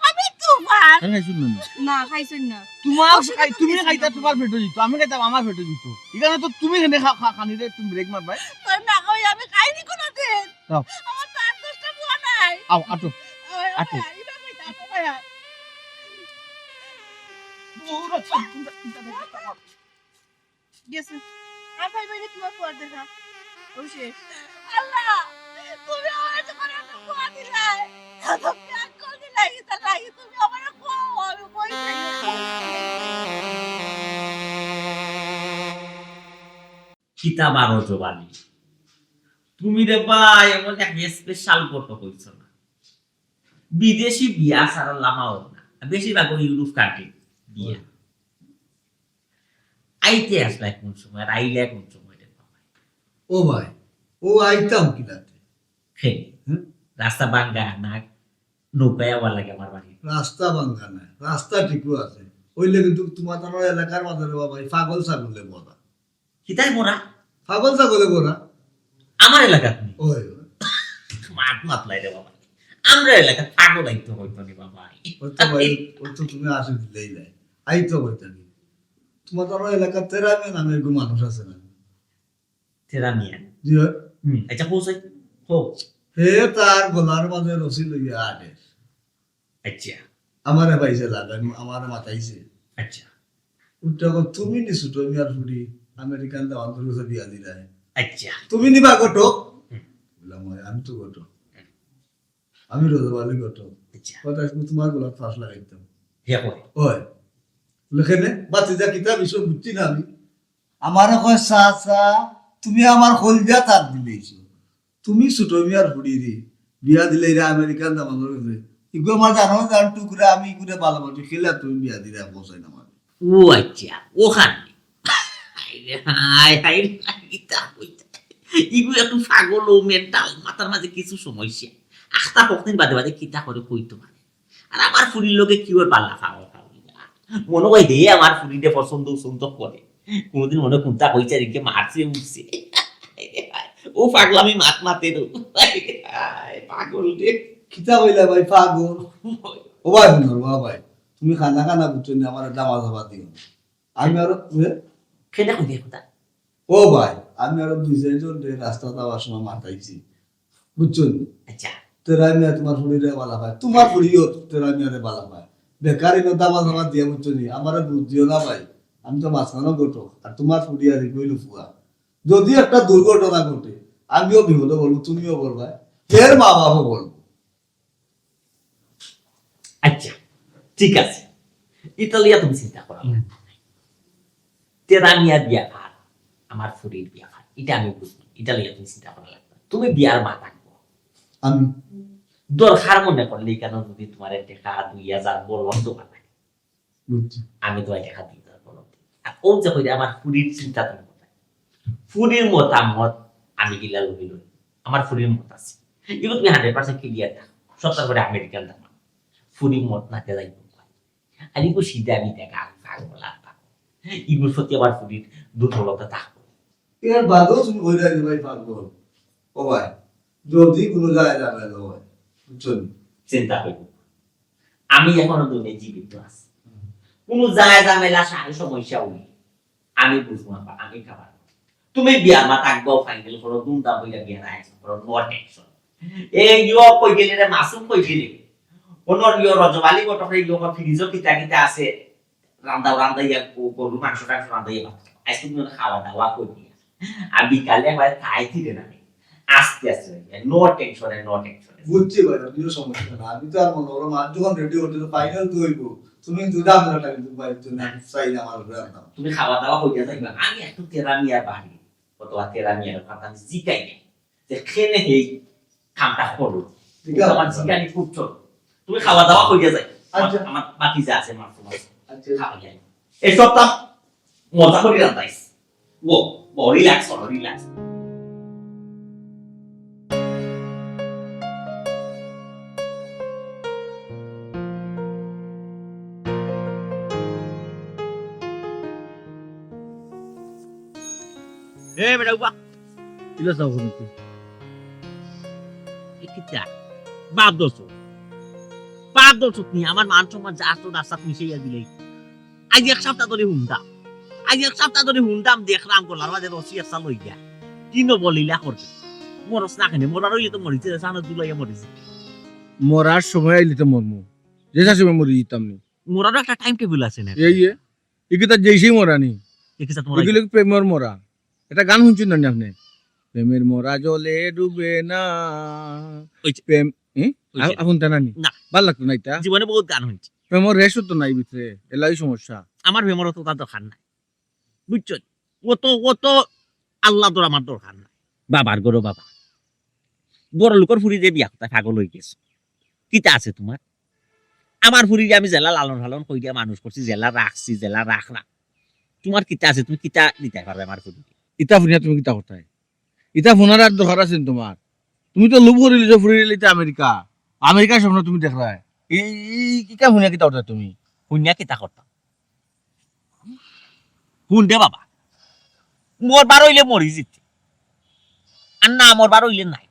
আমি তুফান। আমি খাইছি না। না, খাইছইন না। তোমার অসুবিধা খাই-, তুমি খাইছইন খাইতা না। তোমার পেটো দিত, আমি খাইতাম আমার পেটো দিত। এখানে তো তুমি এখানে খা-, খা-, খানি রে, তুমি ব্রেক মার ভাই। তোর না খাই আমি খাইনি কোনোদিন। দাও। আমার তো আট দশটা বুয়া নাই। আও, আটো। ওই, ওই, আটো। ভাই, ইবা কইতা, আটো ভাই। দূর হচ্ছে, চিন্তা, চিন্তা, চিন্তা। গেছে। আর ভাই ভাই তোমার পর দেখা। ও শেষ। আল্লাহ, তুমি আমার যখন একটা পোয়া দিলাই, এত ত্যাগ করে দিলাই, এটা লাগি তুমি আমার পোয়া, আমি বই থাকি। কিতা বারো জবানি। তুমি রে ভাই, এমন এক স্পেশাল ঘটক হইছো না। বিদেশি বিয়া সারা লামাও না। বেশিরভাগ ওই ইউরোপ কান্ট্রি বিয়া। আইতে আসলা কোন সময়, আর আইলা কোন সময় রে বাবা? ও ভাই, ও আইতাম কিলাতে? হে, হুম? রাস্তা ভাঙ্গা না, নৌকায় আবার লাগে আমার বাড়ি। রাস্তা ভাঙ্গা না, রাস্তা ঠিকও আছে। হইলে কিন্তু তোমার তার এলাকার মাঝে রে বাবা, এই পাগল ছাগলে ভরা। কিতায় ভরা? পাগল ছাগলে ভরা। আমার এলাকাত নি? ওই, ওই। মাত মাতলাই রে বাবা। আমরা এলাকাত পাগল আইতো হইতো নি বাবা। ওই তো ভাই, ওই তো তুমি আসে দিলেই নাই। আইতো হইতো নি। তোমার তো আমার এলাকাত তেরা মিয়া নামে এরকম মানুষ আছে না? তেরা মিয়া? জি হয়। হুম, আচ্ছা, কও চাই। কও। হে তার গলার মাঝে রশি লইয়া আটের। আচ্ছা। আমারে পাইছে লাগান, আমারে মাতাইছে। আচ্ছা। উঠে কয়, "তুমি নি ছোট মিয়ার ফুড়ি, আমেরিকান দামান্দর গেছে বিয়া দিলায়।" আচ্ছা। "তুমি নি বা ঘটক?" হুম। বললাম, "ওই, আমি তো ঘটক। হুম। আমি রজব আলী ঘটক।" আচ্ছা। কথা শুনে তোমার গলাত ফাঁস লাগাইতাম। হে কয়? ওই। বলে, "কেনে? বাতিজা কিতা বিষয় বুঝছি না আমি।" আমারে কয়, "চাচা, তুমি আমার কলিজা তাত দিলাইছো।" তুমি ছোট মিয়ার ফুড়িরে বিয়া দিলাইরা আমেরিকান দামান্দর গেছে। ইগু আমার জানো জান টুকরা, আমি ইগুরে ভালোবাসি, খেলা তুমি বিয়া দিলায়, পৌঁছাই না মানে। ও আচ্ছা, ওখানে। হায় রে, হায়, হায় রে, ইতা কইতা। ইগু একটু পাগল ও মেন্টাল, মাথার মাঝে কিছু সমস্যা। আখতা কতদিন বাদে বাদে কিতা করে কইতো পারে। আর আমার ফুড়ির লগে কি ওর পাল্লা খাওয়া খাওয়া। মনে হয় হে আমার ফুড়িরে পছন্দ উছন্দ করে। কোনোদিন মনে হয় কুন্তা কইছে আর ইনকে মারছে উঠছে। ও পাগলামি মাত মাতে রো। পাগল রে। কিতা কইলা ভাই পাগল? ও ভাই, হুনো, ও ভাই, তুমি খানা খানা বুঝছো নি, আমার দামা দাবা দিও। আমি আরো, এ? খেতে কই দিয়ে কথা? ও ভাই, আমি আরো দুই চাইরজনরে রাস্তাত যাওয়ার সময় মাতাইছি, বুঝছো নি? আচ্ছা। তেরা মিয়া তুমার ফুড়িরে বালা পায়, তুমার ফুড়িও তেরা মিয়ারে বালা পায়। বেকার ইনো দাবা দাবা দিয়া, বুঝছো নি? আমারে বুঝ দিও না ভাই, আমি তো মাঝখানো ঘটক, আর তুমার ফুড়ি আর ইগু অইলো ফুয়া। যদি একটা দুর্ঘটনা ঘটে, আমিও বিপদো পড়মু, তুমিও পড়বায়, এর মা বাপও পড়বো। আচ্ছা, ঠিক আছে, ইতা লইয়া তুমি চিন্তা করো না। হুম। তেরা মিয়ার ব্যাপার, আমার ফুড়ির ব্যাপার, ইটা আমি বুঝমু, ইটা লইয়া তুমি চিন্তা করা লাগবে না। তুমি বিয়ার মাত আনবো। আমি দরকার মনে করলে কেন যদি তুমার টেকা দুই হাজার বলদ দোকান লাগে, বুঝছি। আমি তুমার টেকা দুই হাজার বলদ দিমু। আর ও যে কইলে আমার ফুড়ির চিন্তা তুমি করো না। ফুড়ির মতামত আমি গিলা লই লই। আমার ফুড়ির মত আছে। ইগু তুমি hundred percent clear থাকো। সত্তর করে আমেরিকান দাম। ফুড়ির মত না তে যাইবো। আর ইগু সিধা মিধা গাল ফাল বলা পাকো। ইগুর প্রতি আমার ফুড়ির দুর্বলতা থাকবো। এর বাদেও তুমি কইরা নি ভাই পাগল। ও ভাই, যদি কুনু যায় ঝামেলা হয়, বুঝছো নি? চিন্তা করিও না। আমি এখনো দুনিয়ায় জীবিত আছি। হুম। কুনু যায় ঝামেলা, সারে সমস্যা অইলে আমি বুঝমু আব্বা, আমি খাবার। তুমি বিয়ার মাত আনবাও, final করো, ধুমধাম কইরা বিয়ার আয়োজন করো, no tension। এই ইয়ো কই গেলে রে, মাসুম কই গেলে? অনো ইয়ো রজব আলী ঘটকরে ইয়ো ফ্রিজো কিতা কিতা আছে, রান্দাও রান্দাইয়া গ-, গরুর মাংস টাংস রান্দাইয়া ভাত খাও। আইজ তুমি অনো খাওয়া দাওয়া করিয়া। আর বিকালে একবারে তাই ফিরে না। আস্তে আস্তে অইবে। No tension এ, no tension এ। বুঝছি ভাই, আপনিও সমস্যা না। আমি তো আর মনে করো মাত যখন ready করতে তো final তো অইবো। তুমি কিন্তু ঝামেলাটা কিন্তু ভাই, তুমি আমি চাই না আমার উপরে আনতাম। তুমি খাওয়া দাওয়া করিয়া যাইবা। আমি একটু তেরা মিয়ার বাড়ি, অথবা তেরা মিয়ার কথা আমি জিকাই না। যে কেনে হেই কামটা করলো। ঠিক আছে। আমার জিকানি খুব ছোট। তুমি খাওয়া দাওয়া করিয়া যাই। আচ্ছা। আমার, আমার বাকি যা আছে, মাংস মাছ। আচ্ছা। খাওয়া যাই। এই সবটা মজা করি রান্দাইস। ও, ও, relax করো, relax। এ বেটা, উবা। কিলা চাও করো তুই? এ কিতা? বাপ দোষ। বাপ দোষ নি, আমার মান সম্মান যা আছে রাস্তাত মিশাইয়া দিলে। আইজ এক সপ্তাহ ধরি হুনতাম। আইজ এক সপ্তাহ ধরি হুনতাম, দেখরাম গলার মাঝে রশি একটা লইয়া। কিনো বলিলা করবে। মরস না কেনে, মরার অইলে তো মরিছে, সানো দুলাইয়া মরিছে। মরার সময় আইলে তো মরমু। যে সময় মরি দিতাম নি। মরারও একটা time table আছে না? এই যে, এগুলো তার যেই সেই মরা নি। এগুলো কি প্রেমর মরা? একটা গান শুনছেন না আপনি? প্রেমের মরা জলে ডুবে না। ওই যে, প্রেম, হুম? ওই যে। আ-, শুনতে না নি? না। ভালা লাগতো না এটা? জীবনে বহুত গান শুনছি। প্রেমর রেশও তো নাই ভিতরে, এলাই সমস্যা। আমার প্রেমর অত তার দরকার নাই। বুঝছো? ও তো, ও তো আল্লাহ তোর আমার দরকার নাই। বাবার ঘরো বাবা। বড় লোকর ফুরি যে বিয়া করতে পাগল হয়ে গেছে। কিতা আছে তোমার? আমার ফুরিরে আমি যেলা লালন পালন করিয়া মানুষ করছি, যেলা রাখছি, যেলা রাখলাম। তোমার কিতা আছে? তুমি কিতা দিতে পারবে আমার ফুরিরে? ইতা ফুরিয়া তুমি কিতা করতায়? ইতা ফুনার আর দরকার আছে নি তোমার? তুমি তো লোভ করিলিছো ফুরিরে লইতে আমেরিকা। আমেরিকার স্বপ্ন তুমি দেখরায়। এই, এই, ইতা ফুনিয়া কিতা করতায় তুমি? ফুনিয়া কিতা করতাম? হুন দে বাবা, মরবার অইলে মরি যিতে, আর না মরবার অইলে নাই।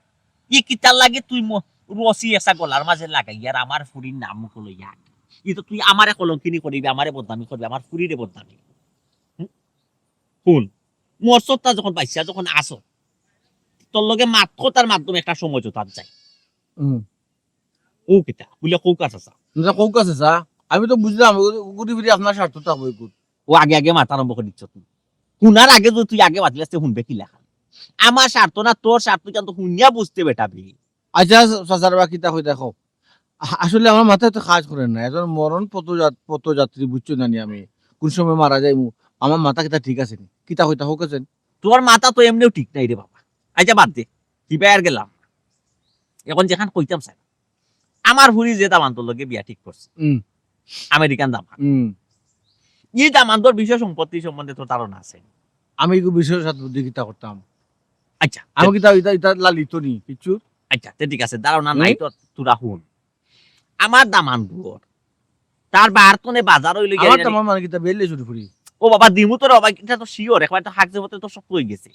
ই কিতার লাগি তুই ম-, রশি এসা গলার মাঝে লাগাইয়া আর আমার ফুরির নাম মুখো লইয়া হাঁটি? ই তো তুই আমারে কলঙ্কিনী করিবে, আমারে বদনামি করিবে, আমার ফুরিরে বদনামি। হুম? হুন, মরছস তা যখন বাইচ্চা যখন আছস, তোর লগে মাত কথার মাধ্যমে একটা সমঝোতাত যাই। হুম। ও কিতা? বুলে কউক্কা চাচা। না, কউক্কা চাচা। আমি তো বুঝলাম, ও, ও ঘুরি ফিরি আপনার স্বার্থ থাকবো একটু। ও আগে আগে মাতা আরম্ভ করি দিছস তুই। হুনার আগে যদি তুই আগে মাতিলে, তে হুনবে কিলা? আমার স্বার্থ না তোর স্বার্থ, কিন্তু হুনিয়া বুঝতে বেটা বে। আচ্ছা, চাচার বা কিতা কই দেখো। আ-, আসলে আমার মাথায় তো কাজ করে না। একজন মরণ পথযাত-, পথযাত্রী, বুঝছো না নি আমি? কোন সময় মারা যাইমু? আমার মাথা কিতা ঠিক আছে নি? কিতা কইতা হোক আছে? তোর মাথা তো এমনেও ঠিক নাই রে বাবা। আচ্ছা, বাদ দে। কিবা আর গেলাম। এখন যেখান কইতাম স্যার, আমার ফুরি যে দামান্দর লগে বিয়া ঠিক করছে, হুম। আমেরিকান দামান। হুম। ই দামান্দর বিষয় সম্পত্তি সম্বন্ধে তোর ধারণা আছে? আমি এগু বিষয় সাথে বুদ্ধিকিতা করতাম। আচ্ছা, আমি তে- কিতা ইতা, ইতা লালিত নি কিছু? আচ্ছা, তে ঠিক আছে, ধারণা নাই হুম। তো, তোরা হুন। আমার দামান্দর, তার বার তনে বাজার হইল গিয়া আমার জানি- দামান মানে কিতা বেলে শুরু করি। ও বাবা, দিমু তোর বাবা, এটা তো sure, একবার তো হাক যে মতে তো শক্ত হয়ে গেছে।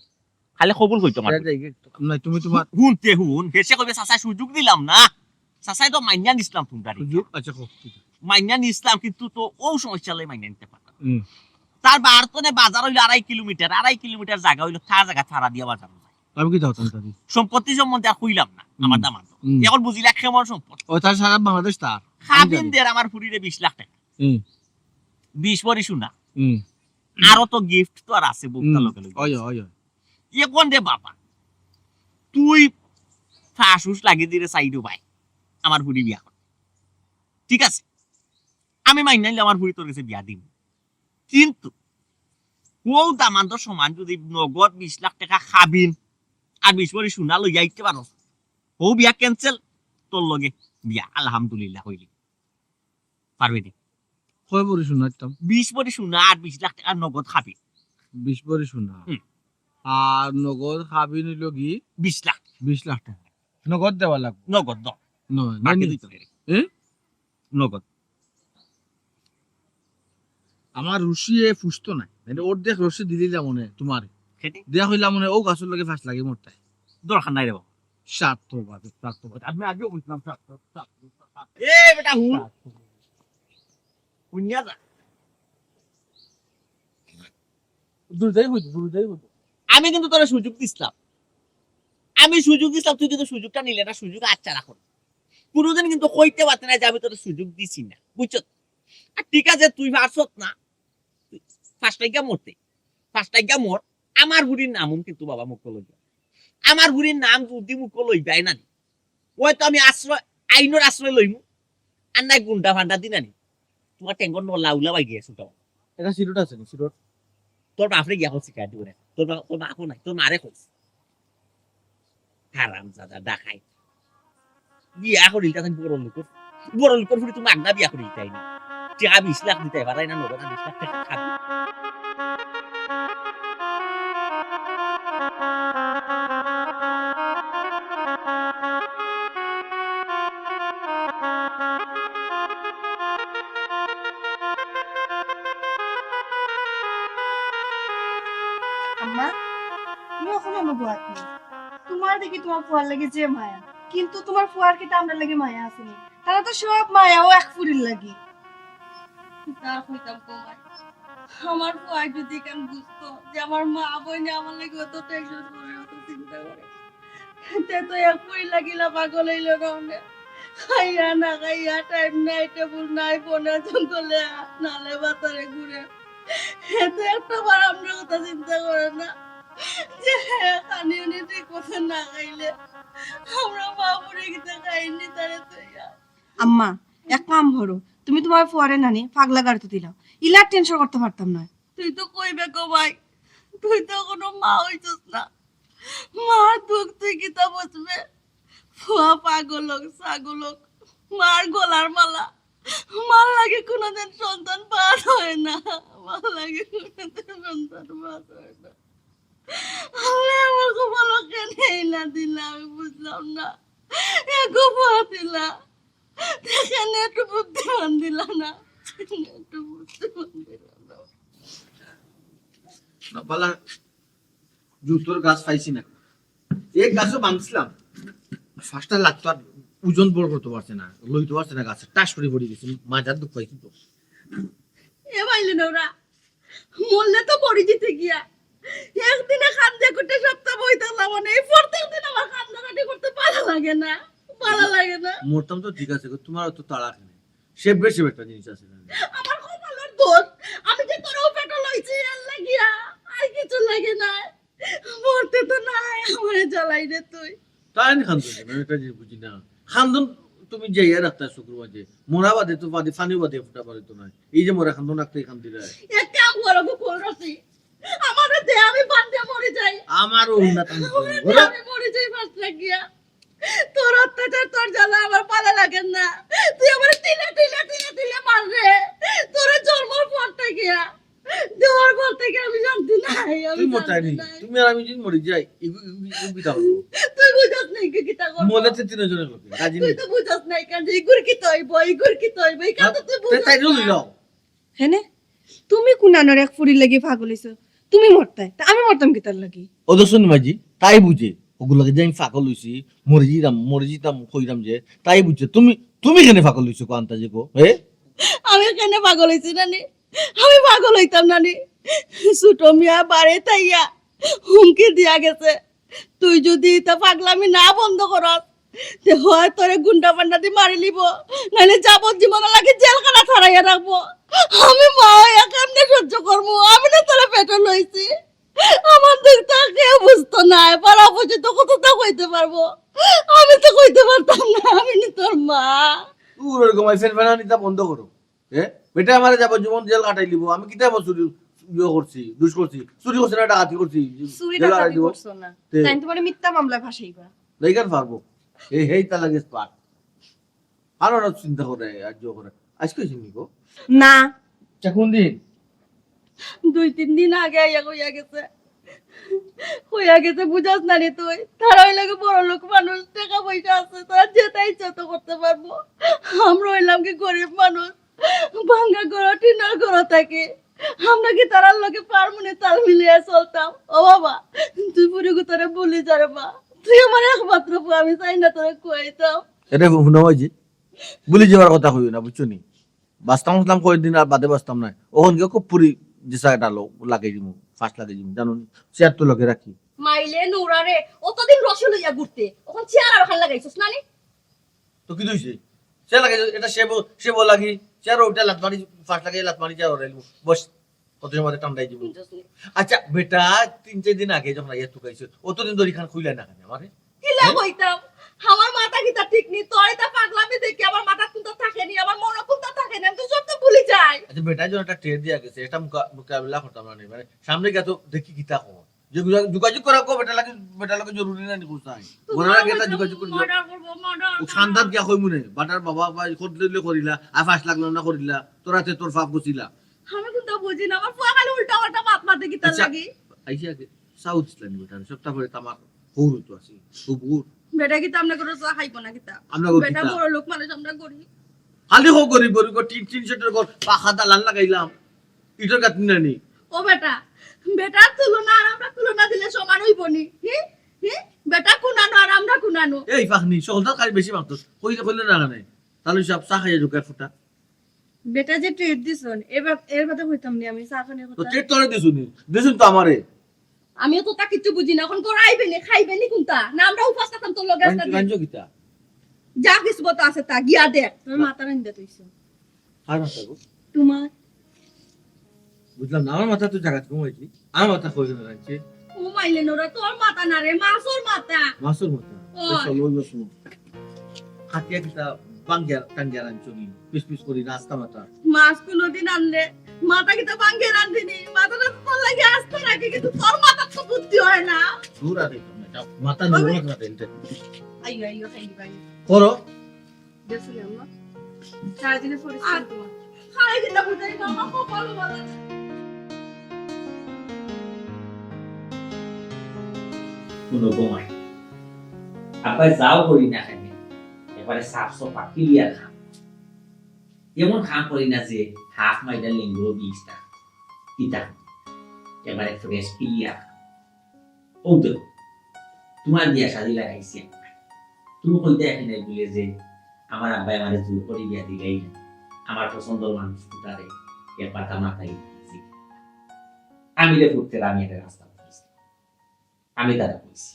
খালি কবুল কইতো আমার। যা, যা, গিয়ে, না, তুমি তোমার হুনতে হুন, হেসে কইবে, "চাচা, সুযোগ দিলাম না।" চাচাই তো মাইনা নিছিলাম তোমরা। সুযোগ? আচ্ছা, কও, ঠিক আছে। মাইনা নিছিলাম, কিন্তু তো ও সমস্যা লই মাইনা নিতে পারতাম। হুম। তার বাড়ি তনে বাজার অইলো আড়াই কিলোমিটার, আড়াই কিলোমিটার জাগা অইলো তার জাগা ভাড়া দিয়া বাজার অইলো। আমি কিতা করতাম তারে? সম্পত্তি সম্বন্ধে আর কইলাম না, আমার হুম। দামান্দ। হুম। এখন বুঝিলা কেমন সম্পত্তি। ও, তার সারা বাংলাদেশ তার। খাবিন দের আমার ফুরিরে বিশ লাখ টেকা। হুম। বিশ ভরি সোনা। হুম। আরো তো গিফট তো আর আছে, বুকটা হুম। লগে লগে। অয়, অয়, অয়। এখন রে বাবা, তুই ফাঁসুস লাগি দিরে সাইডো ভাই, আমার ফুরি বিয়া কর। ঠিক আছে, আমি মাইনা নিলে আমার ফুরি তোর গেছে বিয়া দিমু। কিন্তু অউ দামান্দর সমান যদি নগদ বিশ লাখ টেকা খাবিন আর বিশ ভরি সোনা লইয়া আইতে পারস, অউ বিয়া ক্যান্সেল, তোর লগে বিয়া আলহামদুলিল্লাহ অইলি। পারবে নি? কয় ভরি সোনা দিতাম? বিশ ভরি সোনা আর বিশ লাখ টেকা নগদ খাবিন। বিশ ভরি সোনা। হুম। আর নগদ খাবিন অইলো কি? বিশ লাখ। বিশ লাখ টেকা। নগদ দেওয়া লাগবো? নগদ দাও। নয়, বাকি নয়, দিতে হবে। এ? নগদ। আমার রশিয়ে ফুসতো নাই। মানে অর্ধেক রশি দিলিলাম মনে তোমার। খেতে? দিয়া কইলাম মনে, ও গাছর লগে ফাঁস লাগে মরতায়। দরকার নাই রে বাবা। স্বার্থবাদ, স্বার্থবাদ। আমি আগেও বুঝলাম স্বার্থ, স্বার্থ, স্বার্থ। এ বেটা হুন। স্বার্থ। হুনিয়া যা। দূর যাই হইতো, দূর যাই হইতো। আমি কিন্তু তোরে সুযোগ দিছলাম। আমি সুযোগ দিছলাম, তুই কিন্তু সুযোগটা নিলে না, সুযোগ আচ্ছা রাখো। কোনোদিন কিন্তু কইতে পারতে না যে আমি তোরে সুযোগ দিছি না, বুঝছত? আর ঠিক আছে, তুই পারছত না, তুই ফাঁস লাগিয়া মরতে, ফাঁস লাগিয়া মর। আমার ফুরির নাম কিন্তু বাবা মুখ লইবা, আমার ফুরির নাম যদি মুখ লইবায় না নি, ওই তো আমি আশ্রয়, আইনর আশ্রয় লইমু, আর নাই গুন্ডা ফান্ডা দিন আনি। তোমার টেঙ্গর নলা উলা বাই গিয়ে ছুটাও। এটা সিরোট আছে নি, সিরোট? তোর বাপরে গিয়া কইছি কার দিবনে। তোর বাপ, তোর বাপও নাই, তোর মারে কইছি। হারামজাদা ডাকাইত। বিয়া করিল তখন বড় লোকর, বড় লোকর ফুরি তুমি আগনা বিয়া করিল তাই না? টেকা বিশ লাখ দিতে পারাই না, নগদ বিশ লাখ টেকা খাবি। আম্মা, তুমি অখন আমার বউত নি। তোমার দেখি তোমার ফুয়ার লাগি যে মায়া, কিন্তু তোমার ফুয়ার কিতা আমরার লাগি মায়া আছে নি? তারা তো সব মায়া ও এক ফুরির লাগি। কিতা কইতাম গো মাই, আমার ফুয়ায় যদি কেন বুঝতো যে আমার মা বইনে আমার লাগি অত টেনশন করে, অত চিন্তা করে, তে তো এক ফুরি লাগিলা পাগল অইলো না অনে। খাইয়া না খাইয়া, টাইম নাই, টেবুল নাই, বনে জঙ্গলে, নালে বাতারে ঘুরে। হে তো একটা বার আমরার কথা চিন্তা করে না যে হে খানি উনি ঠিক মতো না খাইলে আমরা মা বুড়ি কিতা খাইনি তারে তো ইয়া। আম্মা, এক কাম করো, তুমি তোমার ফুয়ারে নানি পাগলা গাড়িত দিলাও, ইলার টেনশন করতে পারতাম না। তুই তো কইবে গো ভাই, তুই তো কোনো মা হইছস না, মার দুঃখ তুই কিতা বুঝবে? ফুয়া পাগল হোক, ছাগল হোক, মার গলার মালা, মার লাগি কোনোদিন সন্তান বাদ হয় না, মার লাগি কোনোদিন সন্তান বাদ হয় না। আল্লাহ, আমার কপালো কেন এই না দিলা, আমি বুঝলাম না। এ কপাল দিলা, কেন একটু বুদ্ধিমান দিলা না, একটু বুদ্ধিমান দিলা না। না, বালা জুতোর গাছ পাইছি না। এক গাছও ভাঙছিলাম। ফার্স্টটা লাগতো আর ওজন বড় করতে পারছে না, লইতে পারছে না গাছে, টাস করে পড়ে গেছে। মাজার দুঃখ পাইছি তো। এ বাইলে নোরা, মরলে তো পড়ি দিতে গিয়া। একদিনে খান্দে কুটে সপ্তাহ বই থাকলাম, মানে এই প্রত্যেক দিন আমার কান্দাকাটি করতে ভালা লাগে না, ভালা লাগে না। মরতাম তো ঠিক আছে, তোমার তো তাড়া কেনে? সেব্বে সেব্বে একটা জিনিস আছে না। আমার কপালর দোষ, আমি যে তোর পেটো লইছি, এর লাগিয়া, আর কিছু লাগে না। মরতে তো নাই, আমারে জ্বালাই রে তুই। তাই না খান্দন, আমি একটা জিনিস বুঝি না। খান্দন তুমি যাইয়া রাখতা শুক্রবার যে, মরা বাদে তো বাদে, ফানি বাদে ফুটা বাড়ি তো নাই। এই যে মরা খান্দন রাখতে খান দিলে। এক কাম করো গো, কোন রসি? আমারে দে, আমি বান্দে মরে যাই। আমারও উন্নত আমি আমারে করবো। দে, আমি মরে যাই ফার্স্ট লাগিয়া। তোর অত্যাচার, তোর জ্বালা আমার ভালা লাগে না। তুই আমারে তিলে, তিলে, তিলে, তিলে মার রে। তোরে জন্মর পর থাকিয়া, দেওয়ার পর থেকে আমি শান্তি নাই, আমি তুই মোটাই শান্তি নেই। নাই। তুমি আর আমি যদি মরে যাই, এগু-, এগু-, এগু কিতা করবো? তুই বুঝস নাই কি কিতা করবো? মলে তো তিনজনের লোকে, রাজি তুই নেই। তো বুঝস নাই কেন যে ইগুর কিতা অইবো, ইগুর কিতা অইবো, এই কথা হ্যাঁ, তুই তে বুঝস তাই না। লইলাও। হেনে? তুমি কুনানোর এক ফুরির লাগি পাগল অইছো? তুমি মরতায়, তা আমি মরতাম কিতার লাগি? ও দর্শন মাঝি, তাই বুঝে, ওগুর লাগি যে আমি পাগল অইছি, মরে যিতাম, মরে যিতাম, কইরাম যে, তাই বুঝে, তুমি, তুমি কেনে পাগল অইছো, কো আন্তাজে কো, এ? আমি কেনে পাগল অইছি নানি? আমি পাগল অইতাম নানি? ছোট মিয়া বাড়িত আইয়া হুমকি দিয়া গেছে, তুই যদি ইতা পাগলামি না বন্ধ করস, তে হয় তোরে গুন্ডা পান্ডা দি মারিলিবো, নাইলে যাবজ্জীবন লাগি জেলখানাত হারাইয়া রাখবো। আমি মা অইয়া কেমনে সহ্য করমু? আমি না তোরে পেটো লইছি। আমার দুঃখটা কেউ বুঝতো নায়, পাড়া পড়শি তো কততা কইতে পারবো, আমি তো কইতে পারতাম না, আমি না তোর মা। তোর ওরকম এই ফেনফেনানিটা বন্ধ করো। হ্যাঁ, বেটা আমারে যাবজ্জীবন জেল কাটাইলিবো, আমি কিতা চুরি ইয়ে করছি, দুষ করছি, চুরি করছি না, ডাকাতি করছি, চুরি জেল ডাকাতি কাটাইলিবো। করছো না। তে তাই তোমারে মিথ্যা মামলায় ফাঁসাইবা। লেখার পারবো। এই হেই তালা গেছ পাক। আরো না চিন্তা করে, আর জো করে। আজকে চিনি গো। না। আচ্ছা, কোন দিন? দুই তিন দিন আগে আইয়া কইয়া গেছে। কইয়া গেছে, বুঝাস না রে তুই। তারা অইলা কি বড় লোক মানুষ, টাকা পয়সা আছে, তারা যেটা ইচ্ছা তো করতে পারবো। আমরা অইলাম কি গরিব মানুষ, ভাঙ্গা ঘর, টিনের ঘর থাকি। আমরা কি তারার লগে পারমুনে তাল মিলিয়া চলতাম? ও বাবা, তুই পুরো গুতারে ভুলি যা রে বা। তুই আমার একমাত্র পুয়া, আমি চাই না তোরে খুয়াইতাম। এটা হুনো ভাইজি, ভুলি যাওয়ার কথা কইও না, বুঝছো নি? বাঁচতাম বাঁচতাম কয়েকদিন, আর বাদে বাঁচতাম না। ওখান গিয়ে খুব পুরি দিশা এটা লো-, লাগাই দিমু, ফাঁস লাগাই দিমু, জানো নি? চেয়ার তো লগে রাখি। মাইলে নুরারে, অতদিন রসে লইয়া ঘুরতে, এখন চেয়ার আর ওখান লাগাইছস না নি? তো কি হইছে? চেয়ার লাগাই, এটা সেবো, সেবো লাগি, চেয়ার ওটা লাত মারি, ফাঁস লাগাই লাত মারি, চেয়ার ওরাইলু। বস, কত সময় ঠান্ডাই দিব। বুঝছস নি? আচ্ছা, বেটা, তিন চার দিন আগে যখন আইয়া তুকাইছে, অতদিন ধরে এখান খুইলা না কেন আমারে? কিলা হ্যাঁ? কইতাম? আমার মাথা কিতা ঠিক নি? তোর এটা পাগলামি দেখি আমার মাথা কোনটা থাকে নি, আমার মনে কোনটা থাকে নি, আমি তো সব তো ভুলি যাই। আচ্ছা, বেটা যখন একটা টের দিয়া গেছে, এটা মোকা-, মোকাবিলা করতাম না নি, মানে, সামনে গিয়া তো দেখি কিতা খবর। যে যোগা-, যোগাযোগ করা কো বেটা লাগে, বেটা লাগে জরুরি না নি কোথায়? তোমার ঘোড়ার আগে তা হয়তো যোগাযোগ করি। Murder করবো, murder, ও murder। খান্দাত গিয়া কইমু নে, বাটার বাবা ভাই কত দিলে করিলা, আর পাঁচ লাখ না করিলা, তোর হাতে তোর ফাপ গছিলা। আমি কোনটা বুঝি না, আমার ফুয়া খালি উল্টা পাল্টা মাত মাতে কিতার আচ্ছা, লাগি। আইসা আগে সাউথ ইসলামি বেটা, সবটা পরে তো আমার হৌর তো আছে, হুবুর। বেটা কিতা আমরা করে চা খাইবো না কিতা? আমরা করি বেটা কিতা? বড় লোক মানুষ আমরা করি। খালি হো গরিব গরিব, টিন, টিন শেডের ঘর, পাকা দালান লাগাইলাম, ইটার গাঁথনি নানি। ও বেটা, বেটার তুলনা আর আমরা তুলনা দিলে সমান হইব নি? হি? হি? বেটা কুনানো আর আমরা কুনানো? এই ফাহনি, সহজটা খালি বেশি মাত্র। কইলে, কইলে না, না, নাই। তাহলে সব চা খাইয়া ঢুকায় ফুটা। বেটা যে ট্রিট দিছন, এবার, এর বাদে কইতাম নি আমি চা খানির তো কথা। ট্রিট তোরে দিছুনি, দিছুন তো আমারে। আমিও তো তা কিচ্ছু বুঝি না, এখন করাইবে নি, খাইবে নি কোনটা? না আমরা উপাস থাকতাম তোর লগে একটা দিন। রাঞ্জ কিতা? যা কিসমত আছে তা, গিয়া দেখ। তুমি মাথা রান্দা তুইছো। কার মাথা গো? তোমার। বুঝলাম না, আমার মাথা তো জাগাত ঘুমাইছি। আমার মাথা কই না রাখছে? ও মাইলে নোরা, তোর মাথা না রে, মাছর মাথা। মাছর মাথা? ও। এই চলো, ওই বসো। খাটিয়া কিতা বাঙ্গিয়া টাঙ্গিয়া রাখছো নি? পিস পিস করি নাস্তা মাথা। মাছ কোনোদিন আনলে, মাথা কিতা বাঙ্গিয়া রান্ধিনি? মাথাটা তো তোর লাগি আস্তা রাখি, কিন্তু তোর মাথা তো বুদ্ধি হয় না। দূর আর দেখো না, যাও। মাথা ওই নিয়ে মাথা দিন। আইও, আইও, খাইবা, আইও। করো। দেখছো নি আম্মা? সারাদিনে পরিশ্রম আর তোমার। খালি কিতা বুঝাই, আম্মা, কপাল ভালো। কোনো কমাই। আব্বাই যাও করি না কেনে, এবারে সাফ সাফা clear খাম। এমন কাম করি না যে হাফ মাইডা লিঙ্গ বিশটা। ইতা। এবারে fresh clear খাম। ও তো, তোমার বিয়া শাদি লাগাইছি আমি। তুমি কইতে এখানে বলে যে আমার আব্বাই আমারে জোর করি বিয়া দিলাই না। আমার পছন্দর মানুষ কোথারে একবার তা মাথায় দিয়েছি। আমি রে ফুটতে আমি একটা রাস্তা পাইছি। আমি তারা কইছি।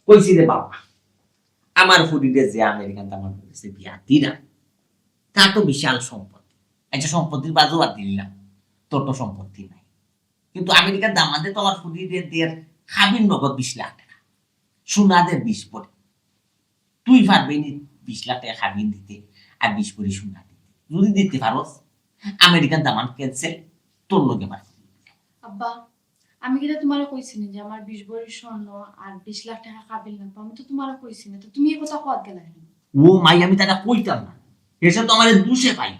কইছি রে বাবা, আমার ফুরিরে যে আমেরিকান আমার ফুরিরে বিয়া দিরা, তার তো বিশাল সম্পত্তি। আচ্ছা, সম্পত্তির বাজু বাদ দিলাম, তোর তো সম্পত্তি নাই। কিন্তু আমেরিকার দামান্দে তো আমার ফুরিরে দের খাবির নগদ বিশ লাখ টাকা, সোনা দের বিশ ভরি। তুই পারবে নি বিশ লাখ টাকা খাবিন দিতে আর বিশ ভরি সোনা দিতে? যদি দিতে পারস, আমেরিকান দামান cancel, তোর লগে আমার। আব্বা, আমি কিতা তোমারে কইছি না যে আমার বিশ ভরি স্বর্ণ আর বিশ লাখ টাকা খাবিন লাগবো? আমি তো তোমারে কইছি না, তো তুমি এই কথা কত গেলা কেন? ও মাই, আমি তারা কইতাম না, হেসে তো আমারে দোষে পাই,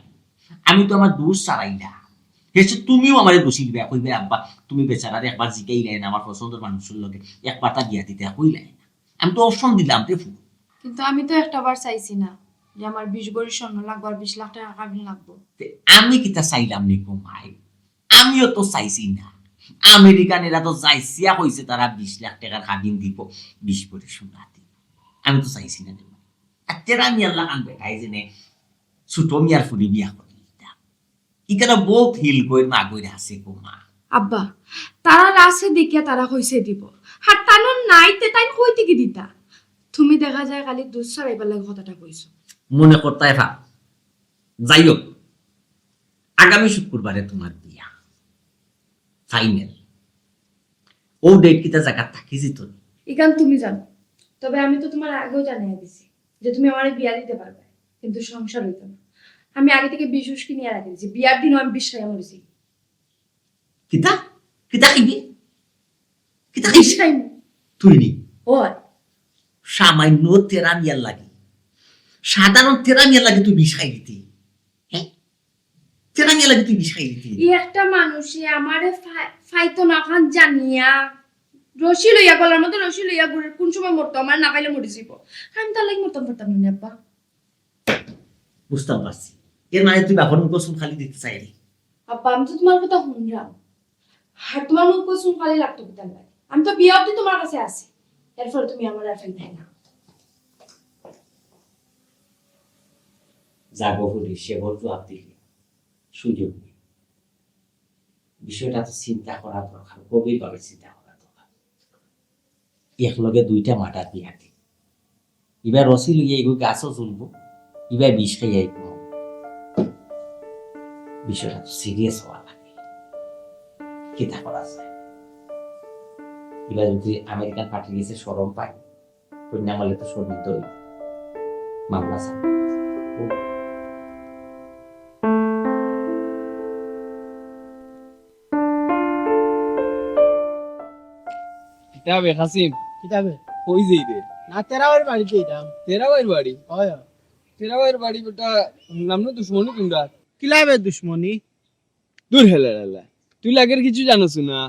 আমি তো আমার দোষ ছাড়াই না। হেসে তুমিও আমারে দোষী দিবে, কইবে, "আব্বা, তুমি বেচারারে একবার জিগাইলাই না, আমার পছন্দর মানুষের লগে একবার তা বিয়া দিতে কইলাই না।" আমি তো option দিলাম রে ফুল। কিন্তু আমি তো একটা বার চাইছি না যে আমার বিশ ভরি স্বর্ণ লাগবো আর বিশ লাখ টাকা খাবিন লাগবো। তে আমি কিতা চাইলাম নি গো মাই? আমিও তো চাইছি না। আমেরিকান এরা তো যাইছিয়া কইছে তারা বিশ লাখ টাকার খাবিন দিব, বিশ ভরি সোনা দিব। আমি তো চাইছি না রে মাই। আর তেরা মিয়ার লাখান বেটাই যেনে ছোট মিয়ার ফুরি বিয়া করে দিতা। ইখানে বহুত হিল গইর মা গইর আছে গো মা। আব্বা, তারার আছে দেখিয়া তারা কইছে দিব। আর তানর নাই, তে তাইন কই থাকি দিতা? তুমি দেখা যায় খালি দুধ ছাড়াইবার লাগি কথাটা কইছো। মনে করতায় পাপ। যাই হোক, আগামী শুক্রবারে তুমার বিয়া। ফাইনাল। ও ডেট কিতা জাগাত থাকি যিতো নি? ইখান তুমি জানো। তবে আমি তো তুমার আগেও জানাইয়া দিছি যে তুমি আমারে বিয়া দিতে পারবায়, কিন্তু সংসার অইতো না। আমি আগে থাকি বিষ উস্কি নিয়া রাখি দিছি, বিয়ার দিনও আমি বিষ খাইয়া মরি যাইমু। কিতা? কিতা খাইবে? কিতা খাইবে? বিষ খাইমু। তুই নি? অয়। সামান্য তেরা মিয়ার লাগি, সাধারণ তেরা মিয়ার লাগি তুই বিষ খাইলি তে? হ্যাঁ? তেরা মিয়ার লাগি তুই বিষ খাইলি তে? ই একটা মানুষে আমারে ফাই-, ফাইতো না খান জানিয়া রশি লইয়া, গলার মধ্যে রশি লইয়া ঘুরের, কুন সময় মরতো, আমারে না খাইলে মরি যাইবো। আমি তার লাগি মরতাম পারতাম না নি, আব্বা। বুঝতাম পারছি। এর মানে তুই বাপর মুখর চুন খালি দিতে চাইলি। আব্বা, আমি তো তুমার কথা হুনরাম। আর তুমার মুখর চুন খালি লাগতো কিতার লাগি? আমি তো বিয়া অবধি তুমার কাছে আছি। এরপরে তুমি আমারে আর ফাইতায় না। যাগো ফুলি, সে বলতো আপনি সুযোগ নেই। বিষয়টা তো চিন্তা করা দরকার, গভীরভাবে চিন্তা করা দরকার। একলগে দুইটা মার্ডার দিয়া দি। ইবায় রশি লইয়া ইগু গাছও ঝুলবো, ইবায় বিষ খাইয়া ইগু মরবো। বিষয়টা তো সিরিয়াস হওয়া লাগে। কিতা করা যায়? ইবায় যদি আমেরিকান পার্টির গেছে শরম পায়, কইন্যা মালে তো শরমিত অইবো। মামলা স্যার। কিতা বে কাসিম? কিতা বে? কই যাইরে? না, তেরা ভাইর বাড়িত যাইতাম। তেরা ভাইর বাড়ি? অয়, অয়। তেরা ভাইর বাড়ি বেটা, হুনলাম না দুশমনি তুমরার। কিলা বে দুশমনি? দূর হেলা হেলা। তুই লাগের কিছু জানোস না।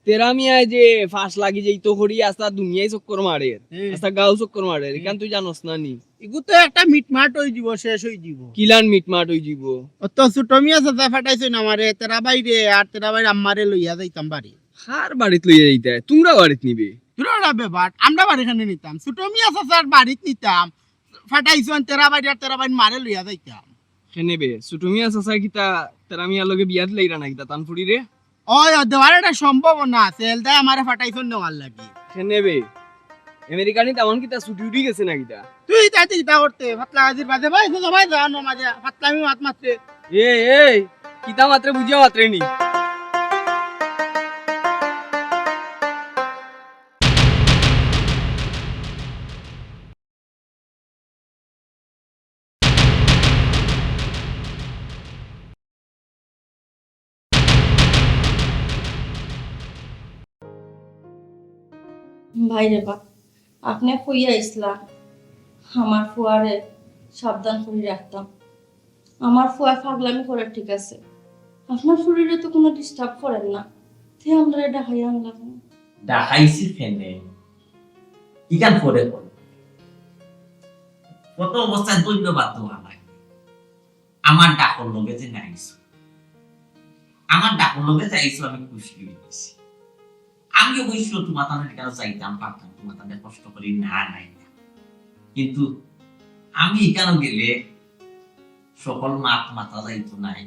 তেরা মিয়ায় যে ফাঁস লাগি যাইতো করি আস্তা দুনিয়ায় চক্কর মারের, হুম। আস্তা গাঁও চক্কর মারের, হুম। ইখান তুই জানোস না নি? ইগু তো একটা মিটমাট অই যিবো, শেষ অই যিবো। কিলান মিটমাট অই যিবো? অত ছোট মিয়া চাচা ফাটাইছইন আমারে, তেরা ভাইরে আর তেরা ভাইর আম্মারে লইয়া যাইতাম বাড়ি। কার বাড়িত লইয়া যাইতায়? তুমরা বাড়িত নিবে? দূর অরা বেবাট, আমরা বাড়ি খানে নিতাম। ছোট মিয়া চাচার বাড়িত নিতাম। ফাটাইছইন তেরা ভাইর আর তেরা ভাইর মারে লইয়া যাইতাম। কেনে বে, ছোট মিয়া চাচায় কিতা তেরা মিয়ার লগে বিয়া দিলাইরা না কিতা তান ফুড়িরে? অয়, অয়, দেওয়ার একটা সম্ভাবনা আছে, এলদায় আমারে ফাটাইছইন নেওয়ার লাগি। কেনে বে, আমেরিকানি তেমন কিতা ছুটি উঠি গেছে না কিতা? তুই তাতে কিতা করতে? ফাতলা গাজির বাদে ভাই, শুধু ভাই জানো মাঝে ফাতলামি মাত মাতরে। এ, এই, কিতা মাতরে বুঝিয়া মাতরে নি। ভাইরে বা, আপনে কইয়া আইছলা, আমার ফুয়ারে সাবধান করি রাখতাম। আমার ফুয়া ফাগলামি করে ঠিক আছে, আপনার ফুরিরে তো কুনু disturb করের না, তে আমরারে ডাকাইয়া আনলা কেনে? ডাকাইছি কেনে? ইখান পরে কইমু। কত অবস্থায় ধন্যবাদ দেওয়া লাগে। আমার ডাকর লগে যে আইছো, আমার ডাকর লগে যে আইছো, আমি খুশি অই গেছি। আমি অবশ্য তুমার তানে ইখানো যাইতাম পারতাম, তুমার তানে কষ্ট করি না নাই না। কিন্তু আমি ইখানো গেলে সকল মাত মাতা যাইতো নায়।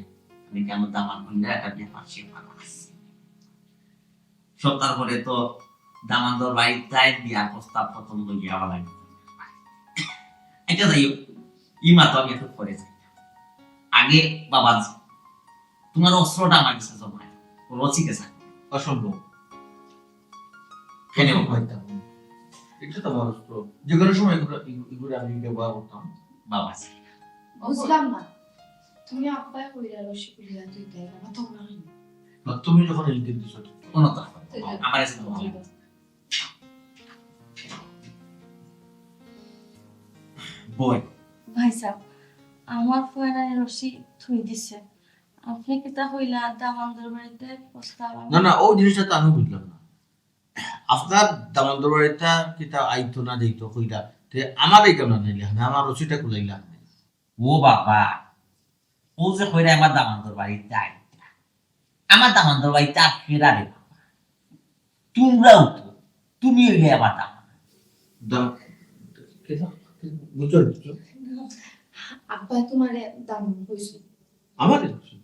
আমি কেন দামান কইরা একটা ব্যাপার স্যাপার আছে। সপ্তাহ পরে তো দামান্দর বাড়িত তাই বিয়ার প্রস্তাব প্রথম লইয়া আওয়া লাগে। এটা যাই হোক, ই মাত আমি একটু পরে যাই। আগে বাবা, তুমার অস্ত্রটা আমার কাছে জমা, রশি গেছে। অসম্ভব। কেন? অসম্ভব হইতাম। এটা তো আমার অস্ত্র। যে কোনো সময় এগুলো, এগুলো আমি ব্যবহার করতাম। বাবা। বুঝলাম না। তুমি আব্বায় কইরা রশি কইরা তুই দেখ, আমার তো মনে হয় না। না, তুমি যখন এই দিন দিছো, ঠিক আছে। কোনো তো আমার এসে তো মনে হয় না। বই। ভাইসাব, আমার ফুয়ায় রশি থুই দিছে। আপনে কিতা কইলা দামান্দর বাড়িতে প্রস্তাব আনা? না, না, ও জিনিসটা তো আমি বুঝলাম না। আপনার দামান্দর বাড়িতে কিতা আইতো না যাইতো কইলা, তে আমারে কেন আনাইলা না, আমার রশিটা খুলাইলা না। ও বাবা, ও যে কইরা আমার দামান্দর বাড়িত আইতা, আমার দামান্দর বাড়িত আর ফেরা রে বাবা। তুমরাও তো, তুমি অইলে আমার দামান। দাম-, কে দাম-, কে দাম-, বুঝছো, বুঝছো? আব্বা তুমারে দামান কইছে। আমারে কইছে?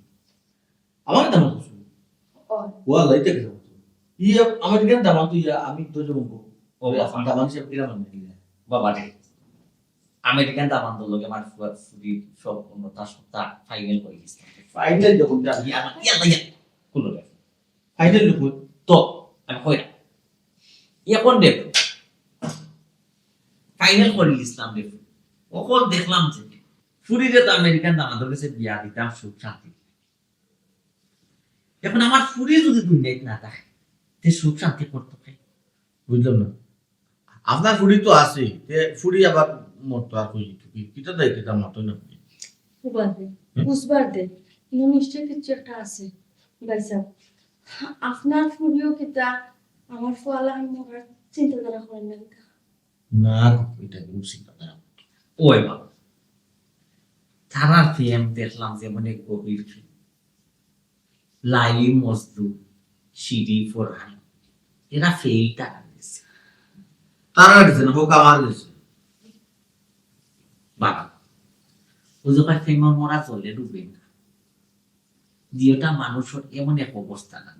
আমারে দামান কইছে? ও আল্লাহ, ইটা কিতা? ইয়া আমেরিকান দামান তো ইয়া আমি তো যাবো। ও বাবা। দামান হিসাব কিরা মানে কিরা? বাবা রে, আমেরিকান দামান্দর লগে আমার ফুয়া ফুরির সব অন্যতা সত্তা ফাইনাল হয়ে গেছে। ফাইনাল যখন যা ইয়া, ইয়া, ইয়া, কোনো ব্যাপার। ফাইনাল যখন তো আমি কই না। ইয়া কোন দেখ? ফাইনাল করে ইসলাম দেখ। অখন দেখলাম যে ফুরিরে তো আমেরিকান দামান্দর কাছে বিয়া দিতাম সুখ শান্তি। এখন আমার ফুরি যদি দুনিয়াত না থাকে, তে সুখ শান্তি করতো কে? বুঝলাম না। আপনার ফুরি তো আছে, তে ফুরি আবার মরতো আর কই কি? কিতা দেয়, কিতা মরতো না? বুঝবার দে, হুম? বুঝবার দে। কিন্তু নিশ্চয় কিছু একটা আছে, ভাই সাহেব। আপনার ফুরিও কিতা আমার ফুয়ালা মরার চিন্তাধারা করেন না কিতা? না, এটা ভুল চিন্তাধারা। ওই বাবা, তারার প্রেম দেখলাম যেমন এক গভীর প্রেম। লাইলি মজনু, সিঁড়ি ফরহান, এরা ফেল টাকা দিয়েছে। তারা দিছে না, হোক আমার দিছে। বাবা, ওই যে কয় প্রেমর মরা জলে ডুবে না। দিওটা মানুষের এমন এক অবস্থা না।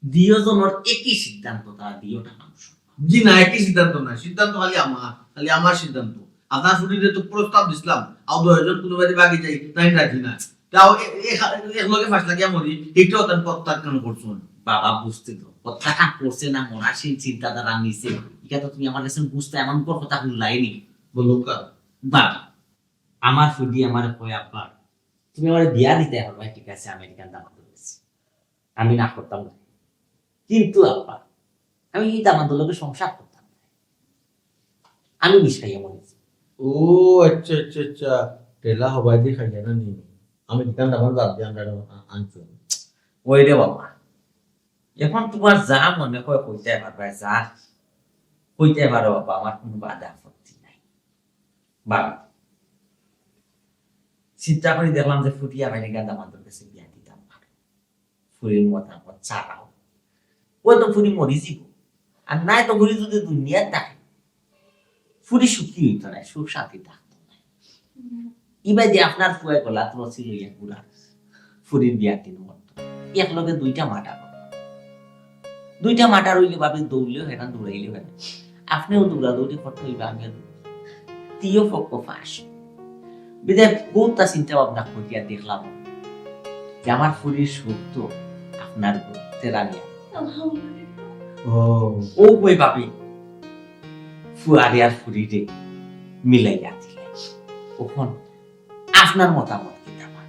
দিও জনের একই সিদ্ধান্ত, তারা দিওটা মানুষের। জি না, একই সিদ্ধান্ত না, সিদ্ধান্ত খালি আমার, খালি আমার সিদ্ধান্ত। আপনার ফুরিরে তো প্রস্তাব দিছিলাম, আও দশ জন কোনো বাড়ি বাকি যাই, তাই রাজি না। তাও এ-, এ-, এক লগে ফাঁস লাগিয়া মরি, এইটাও তার প্রত্যাখ্যান করছুন। বাবা বুঝতে তো, প্রত্যাখ্যান করছে না, মরা সেই চিন্তাধারা নিছে। এটা তো তুমি আমার কাছে বুঝতে এমন কোন কথা শুনলাইনি। বলুন কা? বাবা, আমার ফুরি আমার কয়, "আব্বা, তুমি আমার বিয়া দিতে পারবা, ঠিক আছে, আমেরিকান দামাত রয়েছে।" আমি না করতাম না। কিন্তু আব্বা, আমি এই দামান্দর লগে সংসার করতাম না। আমি বিষ খাইয়া মরেছি। ও আচ্ছা, আচ্ছা, আচ্ছা। টেলা হবাই দিয়ে খাইয়া না নি? আমি দিতাম না, আমার বাদ দিয়ে আমরা আ-, আনছি। ওই রে বাবা, এখন তোমার যা মনে হয় কইতে পারবে, যা কইতে পারো বাবা, আমার কোনো বাধা আপত্তি নাই। বাবা, চিন্তা করে দেখলাম যে ফুরি আমেরিকান দামান্দর কাছে বিয়া দিতাম পারে। ফুরির মতামত ছাড়াও। ওই তো ফুরি মরি যাব। আর নাই তো ফুরি যদি দুনিয়াত থাকে, ফুরি সুখী হইতো না, সুখ শান্তি থাকতো না। ইবাদি আপনার ফুয়ায় গলাত রশি লইয়া ঘুরা, ফুরির বিয়া দিন মরতো। এক লগে দুইটা মার্ডার করতো। দুইটা মার্ডার হইলে ভাবি দৌড়লেও হয় না, দৌড়াইলেও হয় না। আপনিও দৌড়াদৌড়ি করতে হইবে, আমিও দৌড়। তিও ফক্ক ফাঁস। বিদায় বহুতটা চিন্তা ভাবনা করিয়া দেখলাম যে আমার ফুরির সুখ তো আপনার ঘর, তেরানিয়া। আলহামদুলিল্লাহ। ও। ও কই ভাবি, ফুয়ারে আর ফুরিরে মিলাইয়া দিলে। ওখন আপনার মতামত কিতা বা?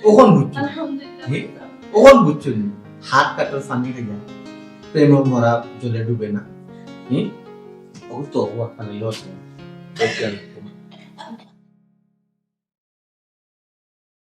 ওখন বুঝছো? আলহামদুলিল্লাহ। হে? ওখন বুঝছো নি? হাত কাটার পানি খাইয়া প্রেম মরা জলে ডুবে না। হুম? ও তো ও একটা লস।